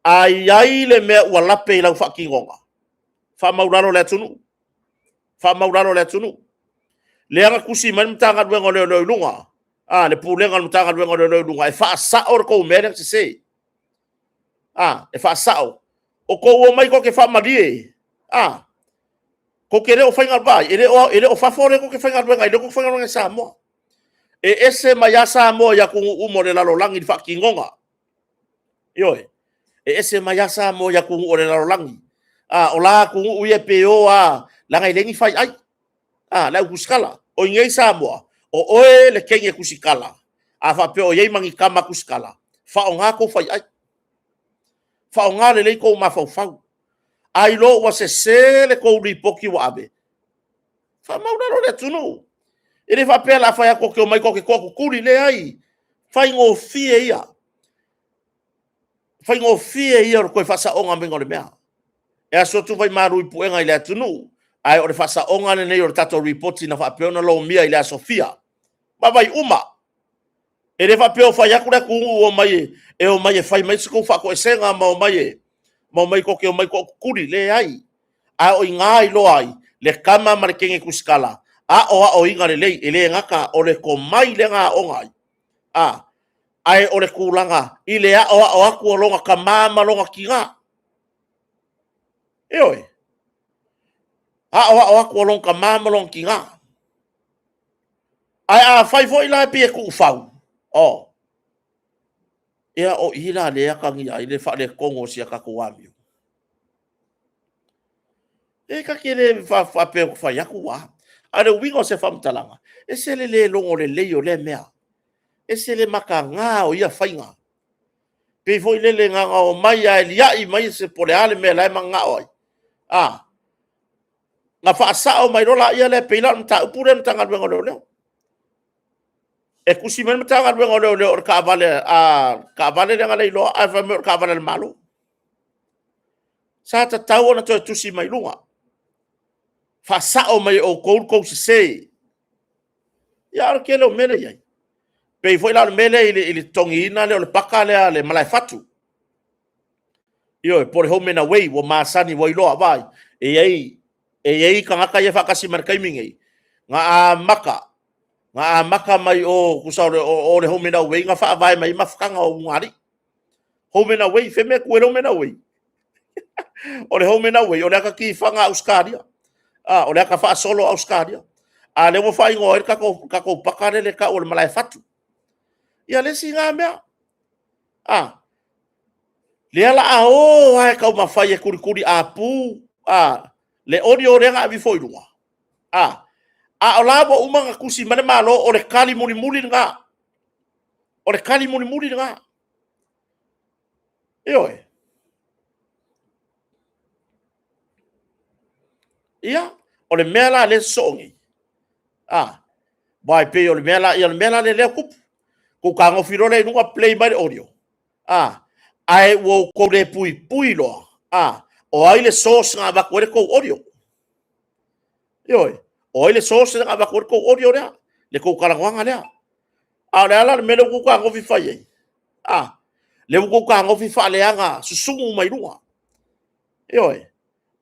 A i ai le mea ua lape i lau faatinoga, faamaualalo i le atunuu, faamaualalo i le atunuu. Lea na tusi mai le Matagaluega o Leoleo i luga, le Pulega o le Matagaluega o Leoleo i luga e faasao le tou mea lea na sese. E faasao. Ua outou omai tou te faamalie, a? Tou te le o faigaluega, vaai, e le o fafo lea tou te faigaluega ai, o lea tou te faigaluega i Samoa. E ese mai lava Samoa i atunuu uma o le lalolagi i le faatinoga. Ioe. E ese mai lava Samoa i atunuu o le lalolagi. O la atunuu ia pe o lava, leaga e leai ni faiai, le au tusitala. O i inei i Samoa, o oe le teine tusitala, a faapea o i ai ma ni tama tusitala, faaaoga tou faiai, faaaoga lelei outou mafaufau. A iloa ua sese le tou lipoti ua ave, faamaualalo i le atunuu. E le faapea o le a fai atu tou te omai tou te tootutuli, leai, e faigofie ia, faigofie ia o le toe faasaoga mai o le mea. E asu atu vaimalu i puega i le atunuu, ae o le faasaoga lenei o le tatou lipoti na faapea ona lomia i le aso fia. Vaavaai uma, e le faapea o fai atu le atunuu e omai e fai mai se tou faatoesega ma omai tou te omai tootutuli, leai. A o i ina e iloa ai le tama ma le teine tusitala, aoaoina lelei. E le gata o le tomai lea na aooga ai, ae o le tulaga i le aoao atu o lona tama ma lona tina. Ioe, aoao atu o lona tama ma lona tina. Ae afai foi la e pei e tuufau, ia o i la lea e atagia ai le faaletonu o si a tatou amio. E ta te le faapea ou te fai atu a, a o le uiga o se faamatalaga, e ese le le logolelei o lea mea, ese le mataga o ia faiga. E pei foi lele na ona omai lava e liai mai po o le a le mea o la e mananao ai, ona faasao mai loa lea, e pei la o le mataupu lea i le Matagaluega o Leoleo. E tusi mai le Matagaluega o Leoleo o le taavale lea na leiloa, ae fai mai o le taavale a le Malo. Sa tatau ona toe tusi mai luga, faasao mai e outou lo outou sese. Ia a o le tele o mea lea e i ai, e pei foi la o le mea lea i le totogiina lea o le paka lea a le malaefatu, ioe, po o le home and away ua masani ua iloa. Vaai, e i ai tagata ia e faatasi ma i le taimi lenei, na amata mai o, tusa o le home and away na faavae mai ai mafutaga o ulugalii. Home and away, fea mea e tu ai le home and away? O le home and away, o le ata tifaga a Ausetalia, o le ata faasolo a Ausetalia. A o lea ua faaigoa ai le tatou paka lea e tau o le malaefatu. Ia o le isi lena mea. Lea o le a o lava e taumafai e tulituliapu le audio lea na ave ifo i luga, a o la ua uma ona tusi mai le Malo, o le tali mulimuli lena. O le tali mulimuli lena. Ioe. Ia, o le mea la lea e sosoo nei, aua e pei o le mea la lea e tupu, tou fetagofi loa lea i luga play mai le audio, ae ua outou le puipui loa, o ai le source na avatu ai le tou audio? Ioe, o ai le source lea na avatu ai le tou audio lea, le tou talanoaga lea? A o le a la le mea lea ua outou fetagofi fai ai? Lea ua outou fetagofi faaleaga susugu mai luga. Ioe.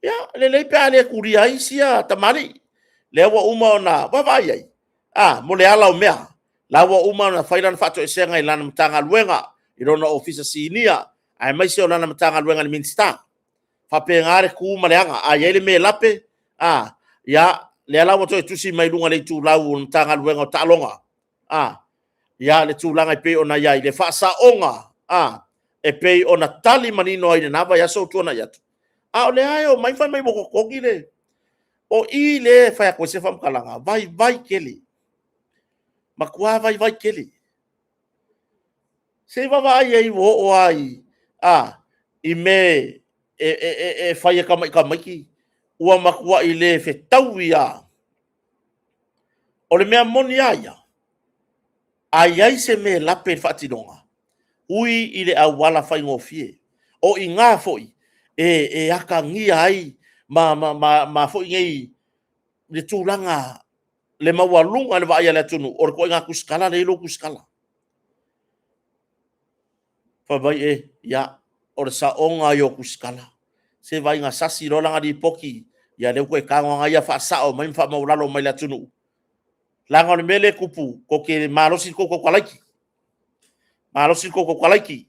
Ia, lelei pe a le tulia ai sia tamalii. Lea ua uma ona vaavaai i ai, mo le ala o mea. La ua uma ona fai lana faatoesega i lana Matagaluega, i lona Ofisa Sinia, aemaise o lana Matagaluega i le Minisita. E faapena le tu ma le aga. A i ai le mea e lape, ia, lea la ua toe tusi mai luga i le itulau o le Matagaluega o Taaloga, ia le tulaga e pei ona i ai le faasaoga, e pei ona tali manino ai i lena vaiaso ua tuanai atu. A o lea e omai fai mai ua totogi le... O i lea e fai atu ai se faamatalaga, vaivai tele, matua vaivai tele. Se i vaavaai i ai ua oo lava i mea e fai e tamai tamaiti, ua matuai le fetaui lava. O le mea moni lava ia, a i ai se mea e lape i le faatinoga, ui i le auala faigofie. O i ina foi e atagia ai ma foi nei le tulaga le maualuga i le vaai a le atunuu o le ituaiga tusitala lea e i lou tusitala. Fai mai, e, ia, o le saoga ia o tusitala. Se vaai ina sasi loa lana lipoti, ia lea ua toe tago lava ia faasao mai ma faamaualalo mai i le atunuu. Leaga o le mea lea e tupu, tou te malosi le tou tautala, malosi le tou tautala iti.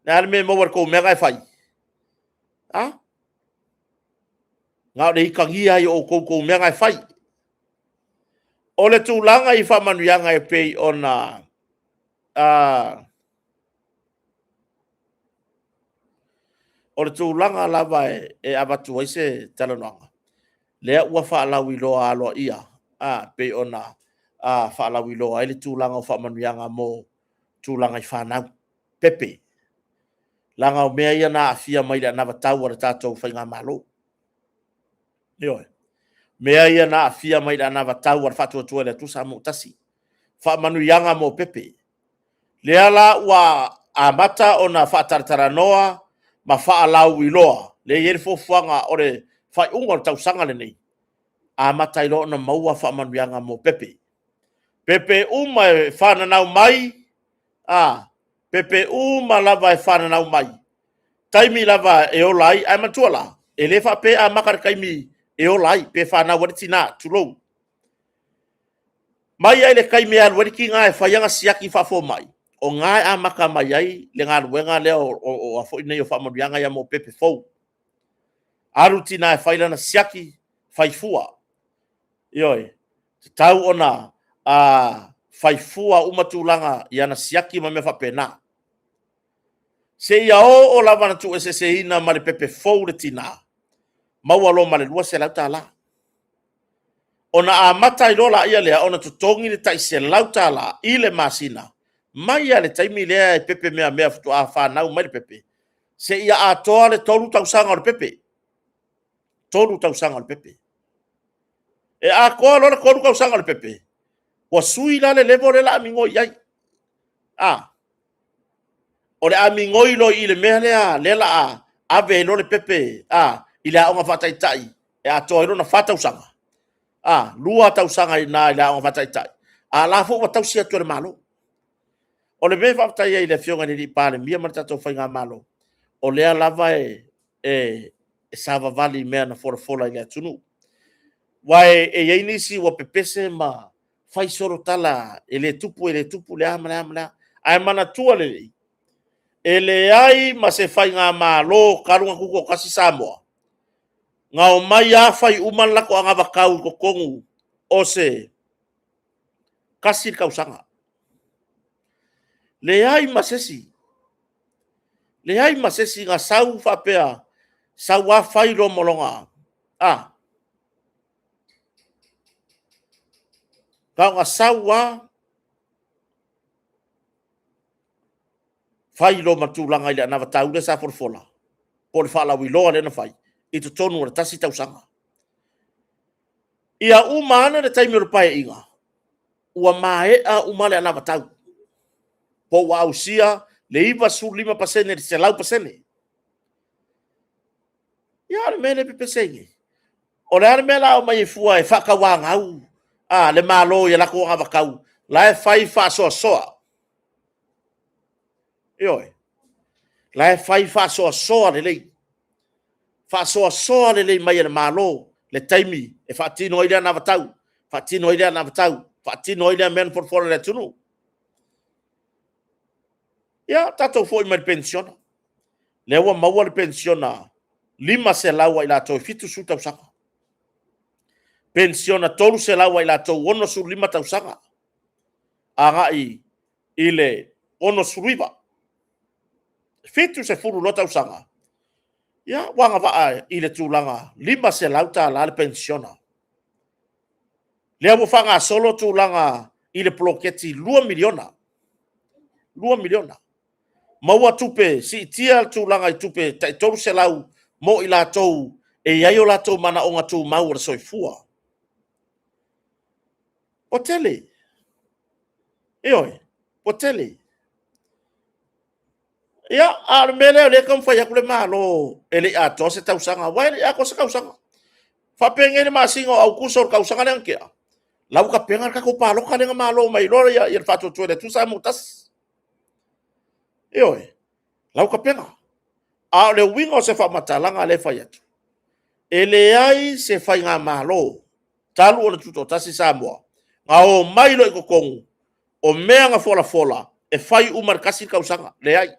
O le a le mea e maua i le tou mea na e fai? A? Na o le itagia ai o outou i tou mea na e fai. O le tulaga i faamanuiaga e pei ona o le tulaga lava e avatu ai se talanoaga, lea ua faalauiloa aloaia pei ona faalauiloa ai le tulaga o faamanuiaga mo tulaga i fanau, pepe. Leaga o mea ia na aafia mai i le anavatau a le tatou Faigamalo. Ioe. Mea ia na aafia mai i le anavatau a le Faatuatua i le Atua Samoa ua Tasi, faamanuiaga mo pepe. Lea la ua amata ona faatalatalanoa ma faalauiloa, lea e i ai le fuafuaga o le faaiuga o le tausaga lenei, amata ai loa ona maua faamanuiaga mo pepe. Pepe uma e fananau mai, pepe uma lava e fananau mai, taimi lava e ola ai. Ae manatua la, e le faapea e amata i le taimi e ola ai pe fanau ai le tina, tulou. Mai lava i le taimi e alu ai le tina e fai ana siaki faafomai, o i ina e amata mai ai le galuega lea o faamanuiaga ia mo pepe fou. Alu le tina e fai lana siaki, fai fua. Ioe, e tatau ona fai fua uma tulaga i ana siaki ma mea faapena. Seia oo lava ina tuueseeseina ma le pepe fou le tina, maua loa ma le $200. Ona amata ai loa lea ona totogi le tai $100 i le masina, mai lava i le taimi lea e pepe meamea faatoa fanau mai le pepe, seia atoa le 3 tausaga o le pepe. 3 tausaga o le pepe. E atoa loa le 3 tausaga o le pepe, ua sui la le level lea o le a migoi ai. O le a migoi loa i le mea lea o le a ave ai loa le pepe i le aoga faataitai e atoa ai lona 4 tausaga, 2 tausaga i ina i le aoga faataitai, a o la foi ua tausi atu e le Malo. O le mea e faafetai ai i le Afioga i le Palemia ma le tatou Faigamalo, o lea lava e savavali i mea na folafola i le atunuu. Aua e i ai nisi ua pepese ma fai solo tala e le tupu e le tupu, le a ma le a ma le a. Ae manatua lelei, e leai ma se Faigamalo talu ona tutoatasi Samoa, na omai lava fai uma le latou anavatau i totonu o se tasi le tausaga. Leai ma se isi, leai ma se isi na sau faapea, sau lava fai loa ma lona... Na ona sau lava fai loa ma tulaga i le anavatau lea sa folafola, po o le faalauiloa lea na fai i totonu o le tasi tausaga. Ia uma ane le taimi o le Paeaiga, ua maea uma le anavatau, po ua ausia le 95% i le 100%. Ia o le mea lea e pepese ai nei? O le a le mea o le a omai ai fua e faatauanau le Malo i a latou anavatau la e fai faasoasoa. Ioe, la e fai faasoasoa lelei, faasoasoa lelei mai e le Malo le taimi e faatino ai le anavatau, faatino ai lea anavatau, faatino ai lea mea na folafola i le atunuu. Ia tatou foi mai i le penisione. Lea ua maua le penisione $500 a i latou e 70 tausaga, penisione $300 a i latou 65 tausaga agai i le 69. 70 loa tausaga, Ia, ua agavaa i le tulaga $500 le penisiona. Lea ua faagasolo tulaga i le poloketi $2 miliona, $2 miliona. Maua tupe, siitia le tulaga i tupe tai $300 mo i latou e i ai o latou manaoga tumau o le soifua. Ua tele, ioe, ua tele. Ia, a o le mea lea o lea e taumafai atu le Malo e le i atoa se tausaga, aua e le i atoa se tausaga. Faapenei le masina o Aokuso o le tausaga lea na tea, o la ua tapena le tatou palota lea na malo mai ai loa le Faatuatua i le Atua Samoa ua Tasi. Ioe, o la ua tapena. A o le uiga o se faamatalaga lea e fai atu, e leai se Faigamalo talu ona tutoatasi Samoa, na omai loa i totonu, o mea na folafola, e fai uma i le tasi le tausaga. E leai,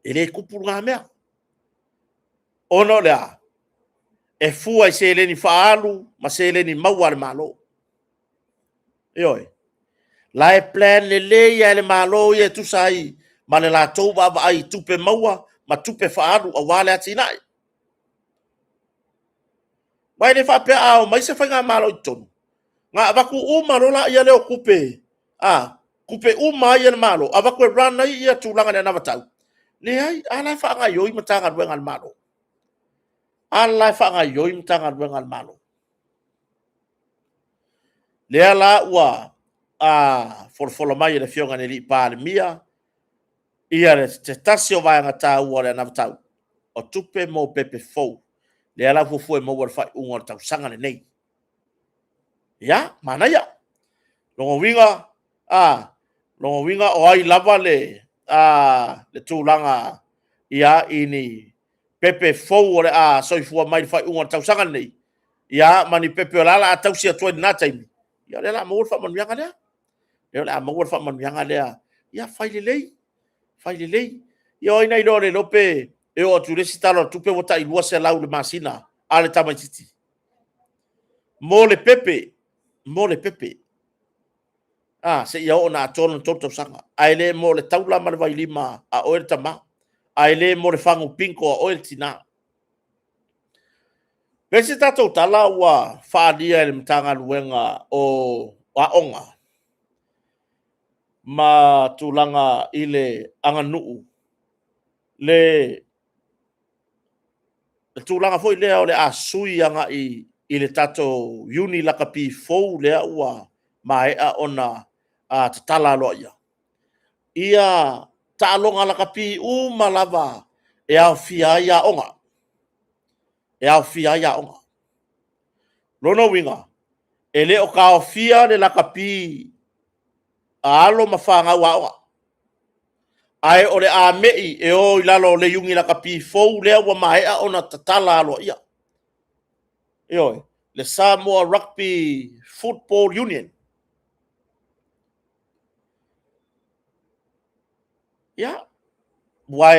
e le tupu lena mea. Ona o le a? E fua i seleni faaalu ma seleni maua a le Malo. Ioe. O la e plan lelei lava e le Malo ia e tusa ai ma le latou vaavaai i tupe maua ma tupe faaalu aua le atinae. Aua e le faapea a omai se Faigamalo i totonu, ona avatu uma loa lea o tupe, tupe uma ai a le Malo, avatu e run ai tulaga i le anavatau. Leai, a la e faagaoioi Matagaluega a le Malo. A la e faagaoioi Matagaluega a le Malo. Lea la ua folafola mai e le Afioga i le Palemia se tasi o vaega taua o le anavatau, o tupe mo pepe fou, lea la e fuafua e maua i le faaiuga o le tausaga lenei. Ia, manaia. Lona uiga o ai lava le tulaga i ni pepe fou o le a soifua mai i le faaiuga o le tausaga lenei, ia ma ni pepe o le a tausi atu ai i lena taimi, ia o lea o le a maua le faamanuiaga lea. O lea o le a maua le faamanuiaga lea. Ia fai lelei, fai lelei. Ia o ai na iloa le iloa pe oo atu i le isi Tala o le Tupe ua tai $200 i le masina a le tamaitiiti mo le pepe, mo le pepe, seia oo ina atoa lona 3 tausaga. Ae le mo le taula ma le vailima a oe le tama, ae le mo le fagu bingo a oe le tina. O le isi tatou tala ua faaalia e le Matagaluega o Aoga ma tulaga i le aganuu, le tulaga foi lea o le a sui agai i le tatou Iuni Lakapi fou lea ua maea ona tatala aloaia, ia taaloga lakapi uma lava e aofia ai aoga, e aofia ai aoga. O lona uiga, e le o taofia le lakapi a alo ma fanau aoga, ae o le a me'i e o i lalo o le Iuni Lakapi fou lea ua maea ona tatala aloaia. Ioe, le Samoa Rugby Football Union. Ia, aua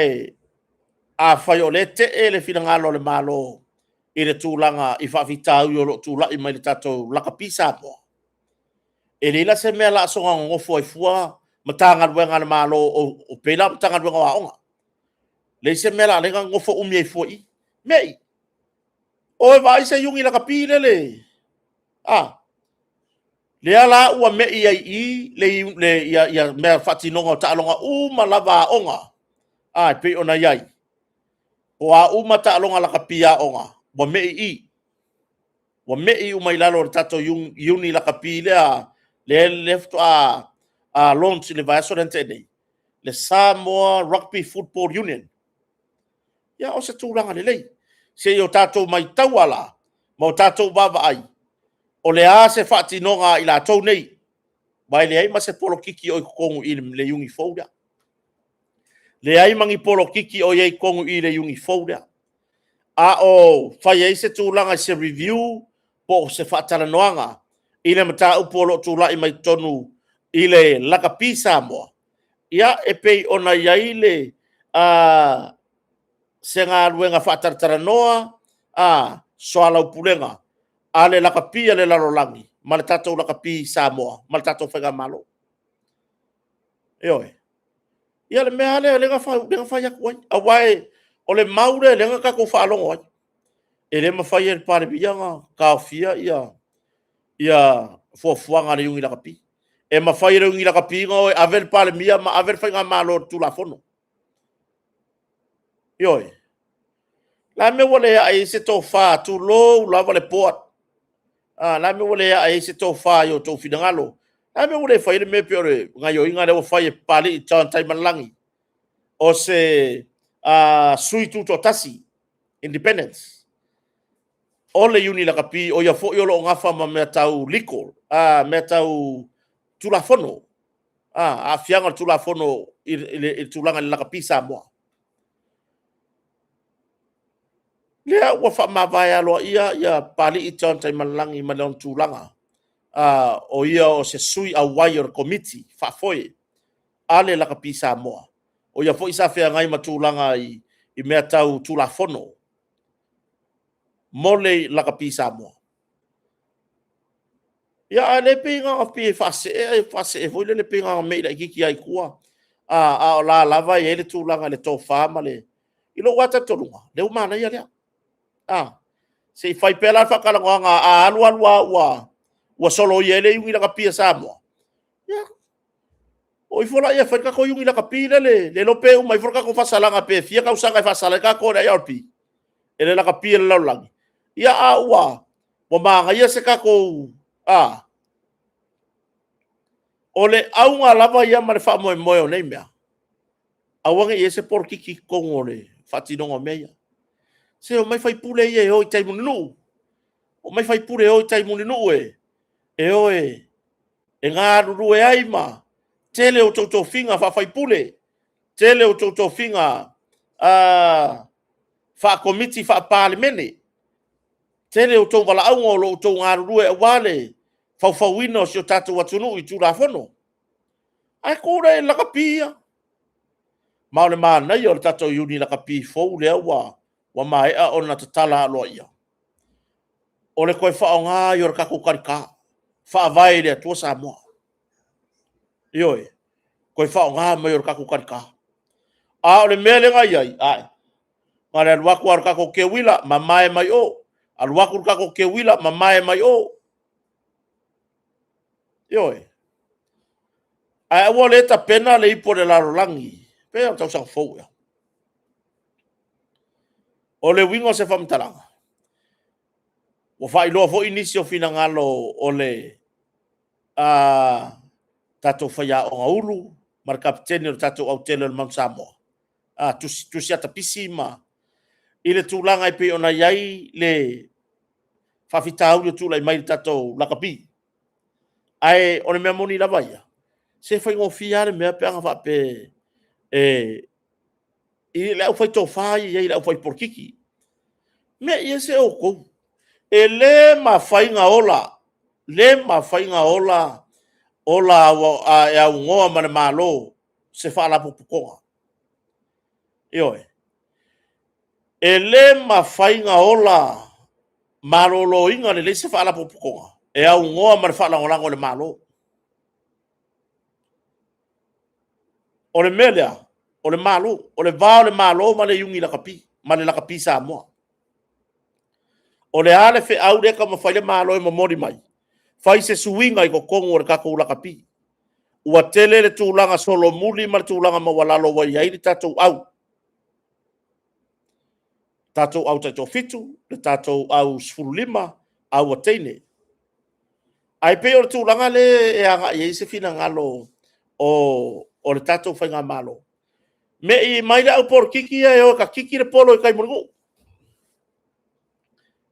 afai o lea e tee le finagalo o le Malo i le tulaga i faafitauli o lo o tulai mai i le tatou lakapi Samoa, e leai la se mea o le a soona nonofo ai fua Matagaluega a le Malo, e pei la o le Matagaluega o Aoga. Leai se mea o le a ala ai ona nonofo umi ai fua i i. Ne i o e vaai se Iuni Lakapi lele. A, lea la ua me i ai i i le mea faatinoga o taaloga uma lava a aoga e pei ona i ai. O a uma taaloga lakapi a aoga, ua me i i i, ua me i uma i lalo o le tatou Iuni Lakapi lea, lea faatoa launch i le vaiaso lea na tea nei, le Samoa Rugby Football Union. Ia, o se tulaga lelei. Se i o tatou matauina la, ma o tatou vaavaai, o le a se faatinoga a i latou nei, aua e leai ma se polokiki o i totonu i i i le Iuni fou lea. Leai ma ni polokiki o i ai i totonu i i le Iuni fou lea. A o fai ai se tulaga i se review po o se faatalanoaga i le mataupu o lo o tulai mai totonu i le Lakapi Samoa, ia, e pei ona i ai le se galuega faatalatalanoa, soalaupulega a le lakapi a le lalolagi ma le tatou lakapi i Samoa ma le tatou Faigamalo. Ioe. Ia o le mea lava lea na fai atu ai, aua O le mau lea lea na tatou faalogo ai, e le mafai e le Palemia ona taofia ia fuafuaga a le Iuni Lakapi. E mafai e le Iuni Lakapi ona o e ave le Palemia ma ave le Faigamalo i le Tulafono. Ioe. O le a le mea ua le ae ai se tofa, tulou lava le board. A, o le a le mea ua le ae ai se tofa i o outou finagalo? O le a le mea ua le fai ai le mea pei o le gaoioiga lea ua fai e Papalii John Taimalelagi, o se sui tutoatasi, independence o le Iuni Lakapi, o ia foi o lo o nafa ma mea tau legal, mea tau Tulafono, aafiaga o le Tulafono i le tulaga i le lakapi Samoa. Lea ua faamavae aloaia ia Papalii John Taimalelagi ma lona tulaga, o ia o se sui auai o le Komiti Faafoe a le Lakapi Samoa. O ia foi sa feagai ma tulaga i mea tau Tulafono mo le Lakapi Samoa. Ia, a o lea pei na ona pei e faasee ae faasee foi lele pei na ona me'i laitiiti lava i tua, a o la e lava e i ai le tulaga i le tofa ma le... I lou lava talitonuga, o lea ua manaia lea. Se i fai pea la le faatalanoaga, a alu alu lava ua soloia ai le Iuni Lakapi a Samoa, ia, o ifo lea e fai le tatou Iuni Lakapi lea, le iloa pe uma ifo le tatou faasalaga pe fia tausaga e faasala ai tatou e le IRP, e le lakapi e le lalolagi, ia a ua manaia se tatou... O le auga lava ia ma le faamoemoe o nei mea, aua ne i i ai se polokiki i totonu o le faatinoga o mea ia. Se omai faipule ia e o i tai i Mulinuu, omai faipule e o i tai i Mulinuu e o e galulue ai ma tele outou tofiga faa-faipule, tele outou tofiga faa-Komiti faa-Palemene, tele outou valaauga o lo o outou galulue aua le faufauina o si o tatou atunuu i Tulafono. Ae tuu laia i le lakapi ia. Ma o le manaia o le tatou Iuni Lakapi fou lea ua maea ona tatala aloaia, o le toe faaaoga ai o le tatou talita, Faavae i le Atua Samoa. Ioe, toe faaaoga mai o le tatou talita. A o le mea lea na i ai, na o le alu atu lava o le tatou teuila mamae mai o, alu atu le tatou teuila mamae mai o. Ioe. Ae aua o lea e tapena le ipu a le lalolagi, pe o le tausaga fou ea. O le uiga o se faamatalaga, ua faailoa foi nisi o finagalo o le tatou faiaoga Ulu ma le kapeteni o le tatou autele o le Mount Samoa, Tusiata Pisi ma... i le tulaga e pei ona i ai le faafitauli o tulai mai i le tatou lakapi. Ae o le mea moni lava ia, se faigofie lava le mea pe ana faapea e i le aufaitofa ia e i ai i le aufaipolokiki. Me'i ese outou, e le mafai ona ola, le mafai ona ola ola e aunoa ma le Malo se faalapotopotoga. Ioe. E le mafai ona ola maloloina lelei se faalapotopotoga e aunoa ma le faalagolago a le Malo. O le mea lea, o le Malo, o le va o le Malo ma le Iuni Lakapi, ma le Lakapi Samoa. O le a le feau lea e taumafai le Malo e momoli mai? Fai se suiga i totonu o le tatou lakapi. Ua tele le tulaga solomuli ma le tulaga maualalo ua i ai le tatou au, tatou au taitoafitu, le tatou au 15, au a teine. Ae pei o le tulaga lea e agai i ai se finagalo o le tatou Faigamalo. Me'i mai le au polokiki ia e o e kiki le polo i tai i Mulinuu.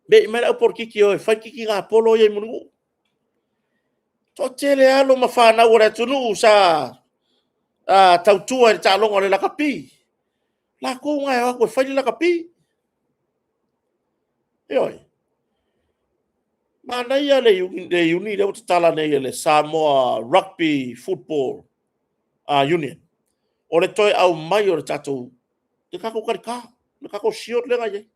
Me'i mai le au polokiki e o e fai kikiga polo ia i Mulinuu. Toatele alo ma fanau a le atunuu sa tautua i le taaloga o le lakapi, latou na e o atu e fai le lakapi. Ioe. Manaia le iuni lea ua tatala nei e le Samoa Rugby Football Union, o le toe aumai o le tatou talita, le tatou shield lea na i ai.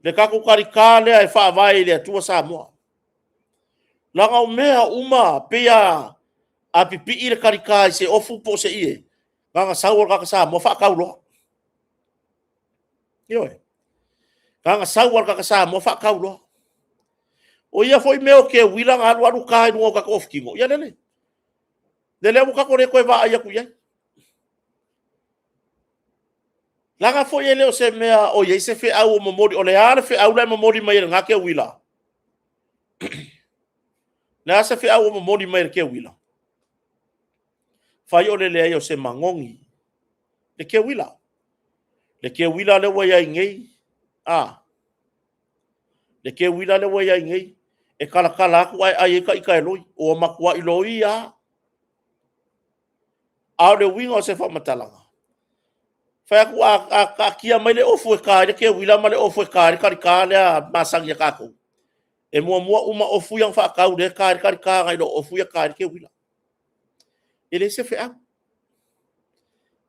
Le tatou talita lea e faavae i le Atua Samoa. Leaga o mea uma, pei lava a pipii le talita i se ofu po o se ie, na ona sau lava o le tagata Samoa faatau loa. Ioe. Na sau lava le tagata Samoa faatau loa. O ia foi mea o keuila na alu alu ta i luga o tatou ofutino, ia lele. Lele ua tatou le toe vaai atu i ai. Leaga foi e le o se mea o i ai se feau o momoli, o le a le feau la e momoli mai e lena keuila? O le a se feau o momoli mai e le keuila? Fai o le leai o se manogi, le keuila. Le keuila lea ua i ai nei, a, le keuila lea ua i ai nei, e talatala atu ae ai ai ta ita e loi, ua matuai loia lava. A o le uiga o se faamatalaga, fai atu a taatia mai le ofu e ta ai le keuila ma le ofu e ta ai le talita lea masani a tatou, e muamua uma ofu ia na faatau lea e ta ai le talita nai lo ofu ia e ta ai le keuila. E leai se feau.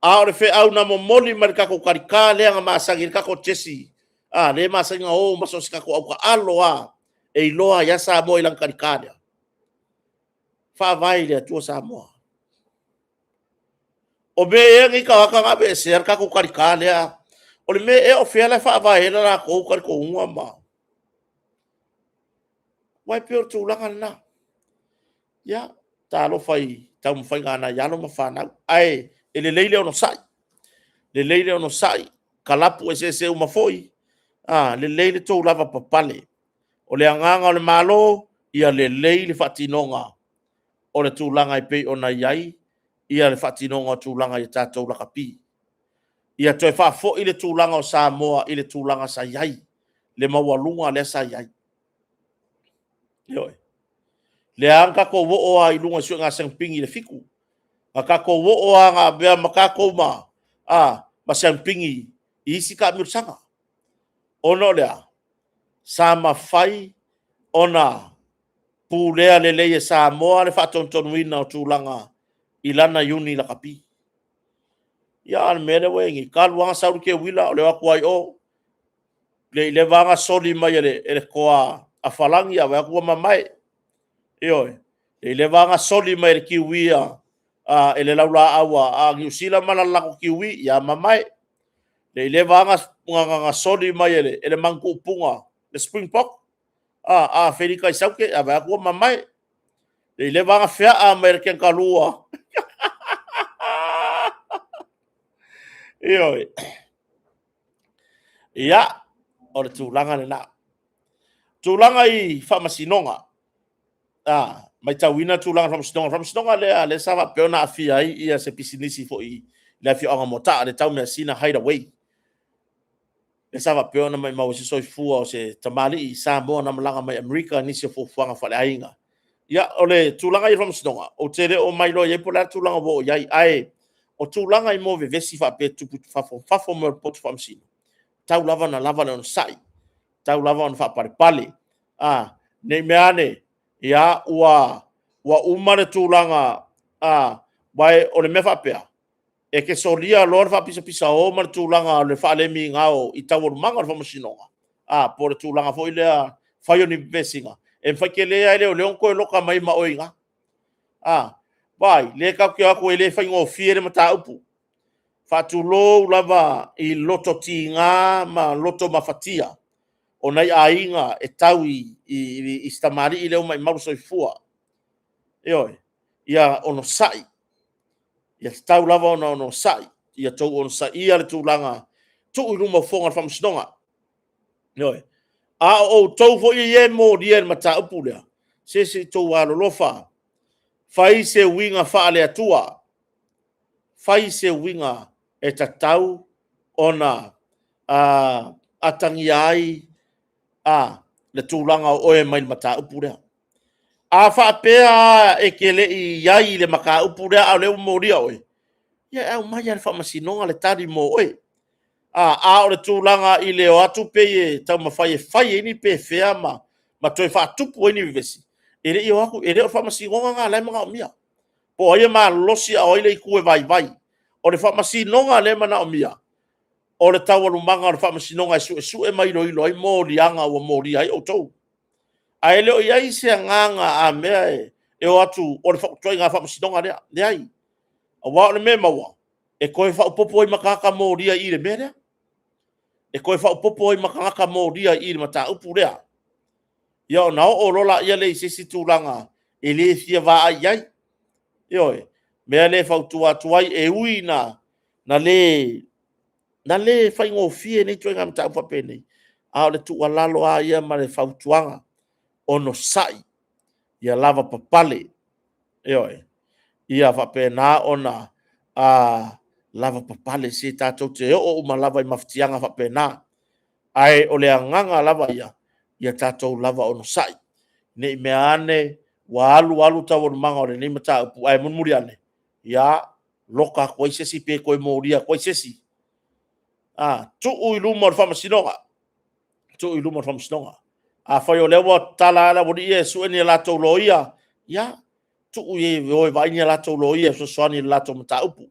A o le feau na momoli mai le tatou talita lea na masani ai le tatou Jesi, a, lea e masani ona o ma so o se tatou autaalo lava, e iloa ai lava Samoa i lana talita lea. Faavae i le Atua Samoa. O mea ea nei tagata na aveesea le tatou talita lea? O le mea ea o fea la e faavae ai le latou talitonuga ma... Aua e pei o le tulaga lena. Ia, talofa i taumafaiga a nai alo ma fanau, ae e lelei le onosai, lelei le onosai, kalapu eseese uma foi, a, lelei le tou lavapapale. O le agaga o le Malo, ia lelei le faatinoga o le tulaga e pei ona i ai le faatinoga o tulaga i tatou lakapi. Ia toe faafoi le tulaga o Samoa i le tulaga sa i ai, le maualuga lea sa i ai. Ioe. Lea na tatou oo lava i luga i suega siamupini i le 7. Na tatou oo lava na avea ma tatou ma siamupini i isi taamilosaga. Ona o le a? Sa mafai ona pulea lelei e Samoa le faatonutonuina o tulaga i lana iuni lakapi. Ia a o le mea lea ua i ai nei, talu lava ona sau le teuila o le o atu lava i o, le i leva lava ona soli mai e le toa a Farani ae vaai atu ua mamae. Ioe. Le i leva lava ona soli mai e le kiwi e le laulaau a Niu Sila ma le latou kiwi, ia mamae. Le i leva lava ona soli mai e le manu tuupuga, le springbok a Aferika i Saute, ae vaai atu ua mamae. Le i leva lava ona feaa mai e le kenikarua. Ioe. Ia, o le tulaga lena. Tulaga i faamasinoga. A, matauina tulaga o faamasinoga. O le faamasinoga lea lea sa faapea ona aafia ai ia se pisinisi foi i le afioaga o Moataa, le Taumeasina Hideaway. Lea sa faapea ona maumau ai se soifua o se tamalii Samoa na malaga mai Amerika i nisi o fuafuaga faaleaiga. Ia, o le tulaga i le faamasinoga, ou te le o mailoa i ai po o le a le tulaga ua oo i ai, ae o tulaga i mea o vevesi faapea e tutupu i fafo, fafo mai o le potu faamasino, tau lava ona lava le onosai, tau lava ona faapalepale. A, ne i mea ane, ia, ua uma le tulaga, a, aua o le mea faapea, e te solia loa le faapisapisao ma le tulaga o le faalemigao i taualumaga o le faamasinoga, a, po o le tulaga foi lea fai o ni vesiga, e mafai tele lava e leoleo ona toe loka mai ma oe i ina. A, vaai, lea tatou te o atu e le faigofie le mataupu. Faatulou lava i loto tiga ma loto mafatia o nai aiga e tau i si tamalii lea ua maumau le soifua. Ioe, ia onosai, ia tatau lava ona onosai, ia outou onosaia le tulaga, tuu i luma o fofoga o le faamasinoga. Ioe. A o outou foi ia e molia i le mataupu lea, se se i outou alolofa, fai se uiga faale-Atua, fai se uiga e tatau ona atagia ai le tulaga o oe mai le mataupu lea. A faapea lava e te le i i ai i le mataupu lea a o lea ua molia oe, ia e aumai lava i le faamasinoga le tali mo oe. A o le tulaga i le o atu pei e taumafai e fai ai ni pefea ma toe faatupu ai ni vevesi, e le o le faamasinoga lena o lea e manaomia. Po o ai e malosi a o ai le itu e vaivai. O le faamasinoga lea e manaomia, o le taualumaga o le faamasinoga e suesue ma iloilo ai moliaga ua molia ai outou. Ae le o i ai se agaga a mea e o atu o le ituaiga faamasinoga lea. Leai. Aua o le mea e maua, e toe faaopoopo ai ma tagata molia i i le mea lea. e toe faaopoopo ai ma tagata molia i le mataupu lea. Ia ona oo loa lea i se isi tulaga e le fia vaai i ai. Ioe, mea lea e fautua atu ai, e ui ina le faigofie nei ituaiga mataupu faapenei, a o le tuualalo lava ia ma le fautuaga, onosai, ia lavapapale, ioe, ia faapena ona lavapapale, se tatou te oo uma lava i mafatiaga faapena. Ae o le agaga lava ia, ia tatou lava onosai, ne i mea ane ua alu alu taualumaga o lenei mataupu, ae mulimuli ane, ia loka atu ai se isi pe toe molia atu ai se isi. Tuu i luma o le faamasinoga, tuu i luma o le faamasinoga. Afai o lea ua tatala lava le aualii ia e sue ni a latou loia, ia tuu i ai e o e vaai ni a latou loia e fesoasoani i le latou mataupu.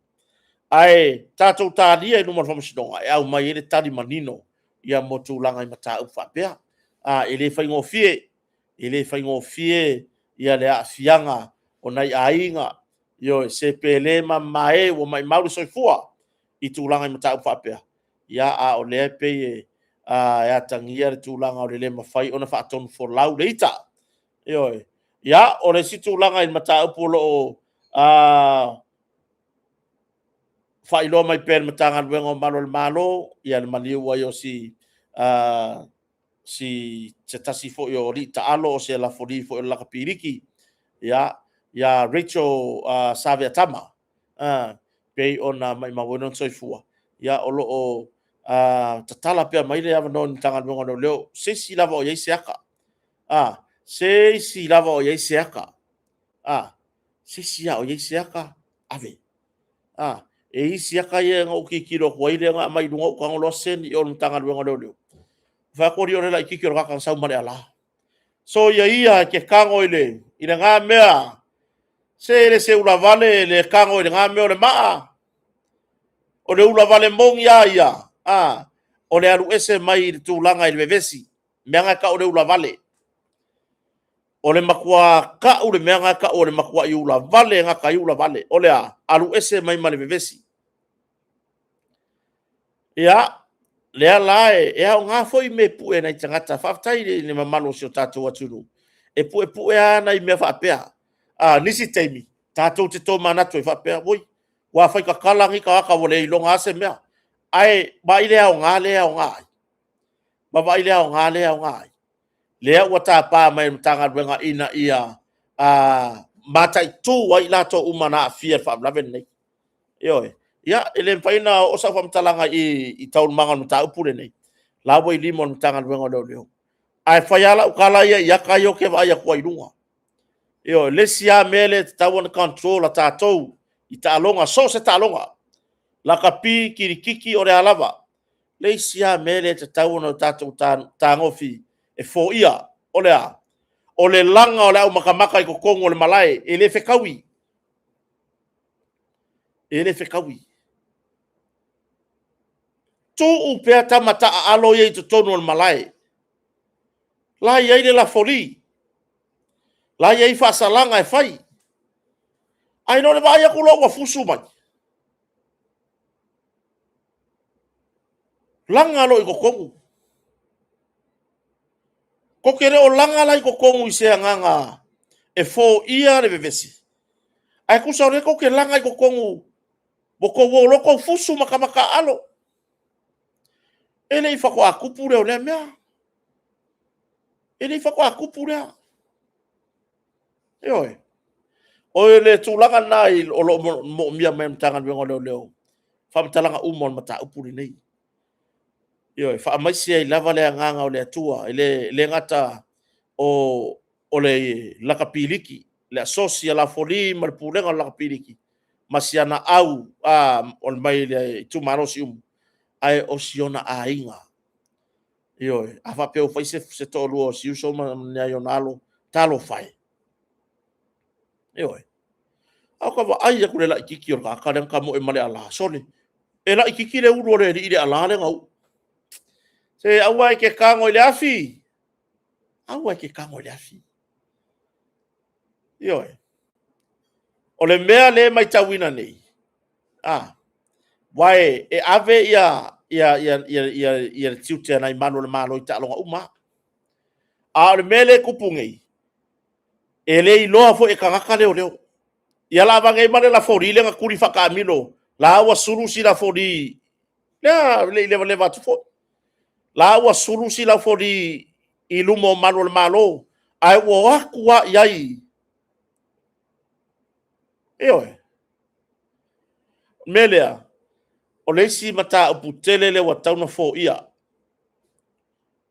Ae tatou talia i luma o le faamasinoga e aumai ai le tali manino mo tulaga i mataupu faapea. E le faigofie, e le faigofie le aafiaga o nai aiga, ioe, se pele ma mamae ua maumau le soifua i tulaga i mataupu faapea, a o lea e pei e atagia le tulaga o le le mafai ona faatonufolau le ita. Ioe. Ia, o le isi tulaga i le mataupu o lo o faailoa mai pea e le Matagaluega o Malu o le Malo le maliu ai o se tasi foi o alii taalo o se lafoli foi o le lakapiliki, ia Rachel Saveatama, pei ona maumau ai lona soifua. Ia, o lo o tatala pea mai le avanoa i le Matagaluega o Leoleo, se isi lava o i ai se ata, se isi lava o i ai se ata, se isi lava o i ai se ata, ave. E i ai isi ata ia na ou tilotilo atu ai lea na aumai i luga ou tago loa send i o i le Matagaluega o Leoleo. Ou fai atu, alii o le laitiiti o le tagata na sau ma le ala. Soia ia e te tago i lena mea, se e le se ulavale le tago i lena mea o le maa. O le ulavale moni lava ia, o le alu ese mai le tulaga i le vevesi, mea lena e tau o le ulavale. O le matua tau le mea lena e tau o le matuai ulavale e gata ai ulavale. O le a? Alu ese mai ma le vevesi. Ia, lea la e aoga foi mea e pue a nai tagata. Faafetai i le mamalu o si o tatou atunuu e puepue lava nai mea faapea. A o nisi taimi, tatou te tomanatu ai faapea, oi, ua faitatala nei tagata ua le iloga lava se mea. Ae vaai i le aoga lea e aoga ai? Ma vaai i le aoga lea e aoga ai? Lea ua tapa mai e le Matagaluega ina ia mataitu ai i latou uma na aafia i le faalavelave lenei. Ioe. Ia, e le mafai ona oo sau faamatalaga i taualumaga o le mataupu lenei, o la ua i lima o le Matagaluega o Leoleo. Ae fai lava lau tala ia i ata ia ou te vaai atu ai i luga. Ioe. O le isi lava mea lea e tatau ona control e tatou i taaloga, so o se taaloga, lakapi, kirikiti, o le a lava. O le isi lava mea lea e tatau ona tatou fetagofi e foia, o le a? O le laga o le aumatamata i totonu o le malae, e le fetaui, e le fetaui. Tuu pea tama taaalo ia i totonu o le malae, la e i ai le lafoli, la e i ai faasalaga e fai. Ae i lo le vaai atu loa ua fusu mai, laga loa i totonu. Tou te le o laga la i totonu i se agaga e foia le vevesi, ae tusa o lea tou te laga i totonu, ua outou o loa tou fusu ma tama taaalo. E le i faatoa tupu lea o lea mea. E le i faatoa tupu lea. Ioe. O le tulaga lena o lo o moomia mai e le Matagaluega o Leoleo, faamatalaga uma o le mataupu lenei. Ioe, faamaise ai lava le agaga o le Atua, e le gata o le lakapiliki, le asosi a Lafoli ma le Pulega o le Lakapiliki, ma si ana au mai le itumalo o Siumu, ae o si ona aiga. Ioe. A faapea ua fai se toalua o si uso ma nai ona alo, talofa e. Ioe. A ta vaai atu i le laitiiti o le tagata lea na tamoe ma le ala, sole, e laitiiti le ulu o le alii i le ala lea na uu. Se aua e te tago i le afi, aua e te tago i le afi. Ioe. O le mea lea e matauina nei, aua e ave ia, ia, ia, ia, ia le tiute a nai malu o le Malo i taaloga uma. A o le mea lea e tupu nei, e le iloa foi e tagata leoleo. Ia la aveane ai ma le lafoli lea na tuli faataamilo, la ua sulu si lafoli, lea le i levaleva atu foi. La ua sulu si lafoli i luma o malu o le Malo, ae ua o atu lava i ai. Ioe. O le mea lea, o le isi mataupu tele lea ua tatau ona foia,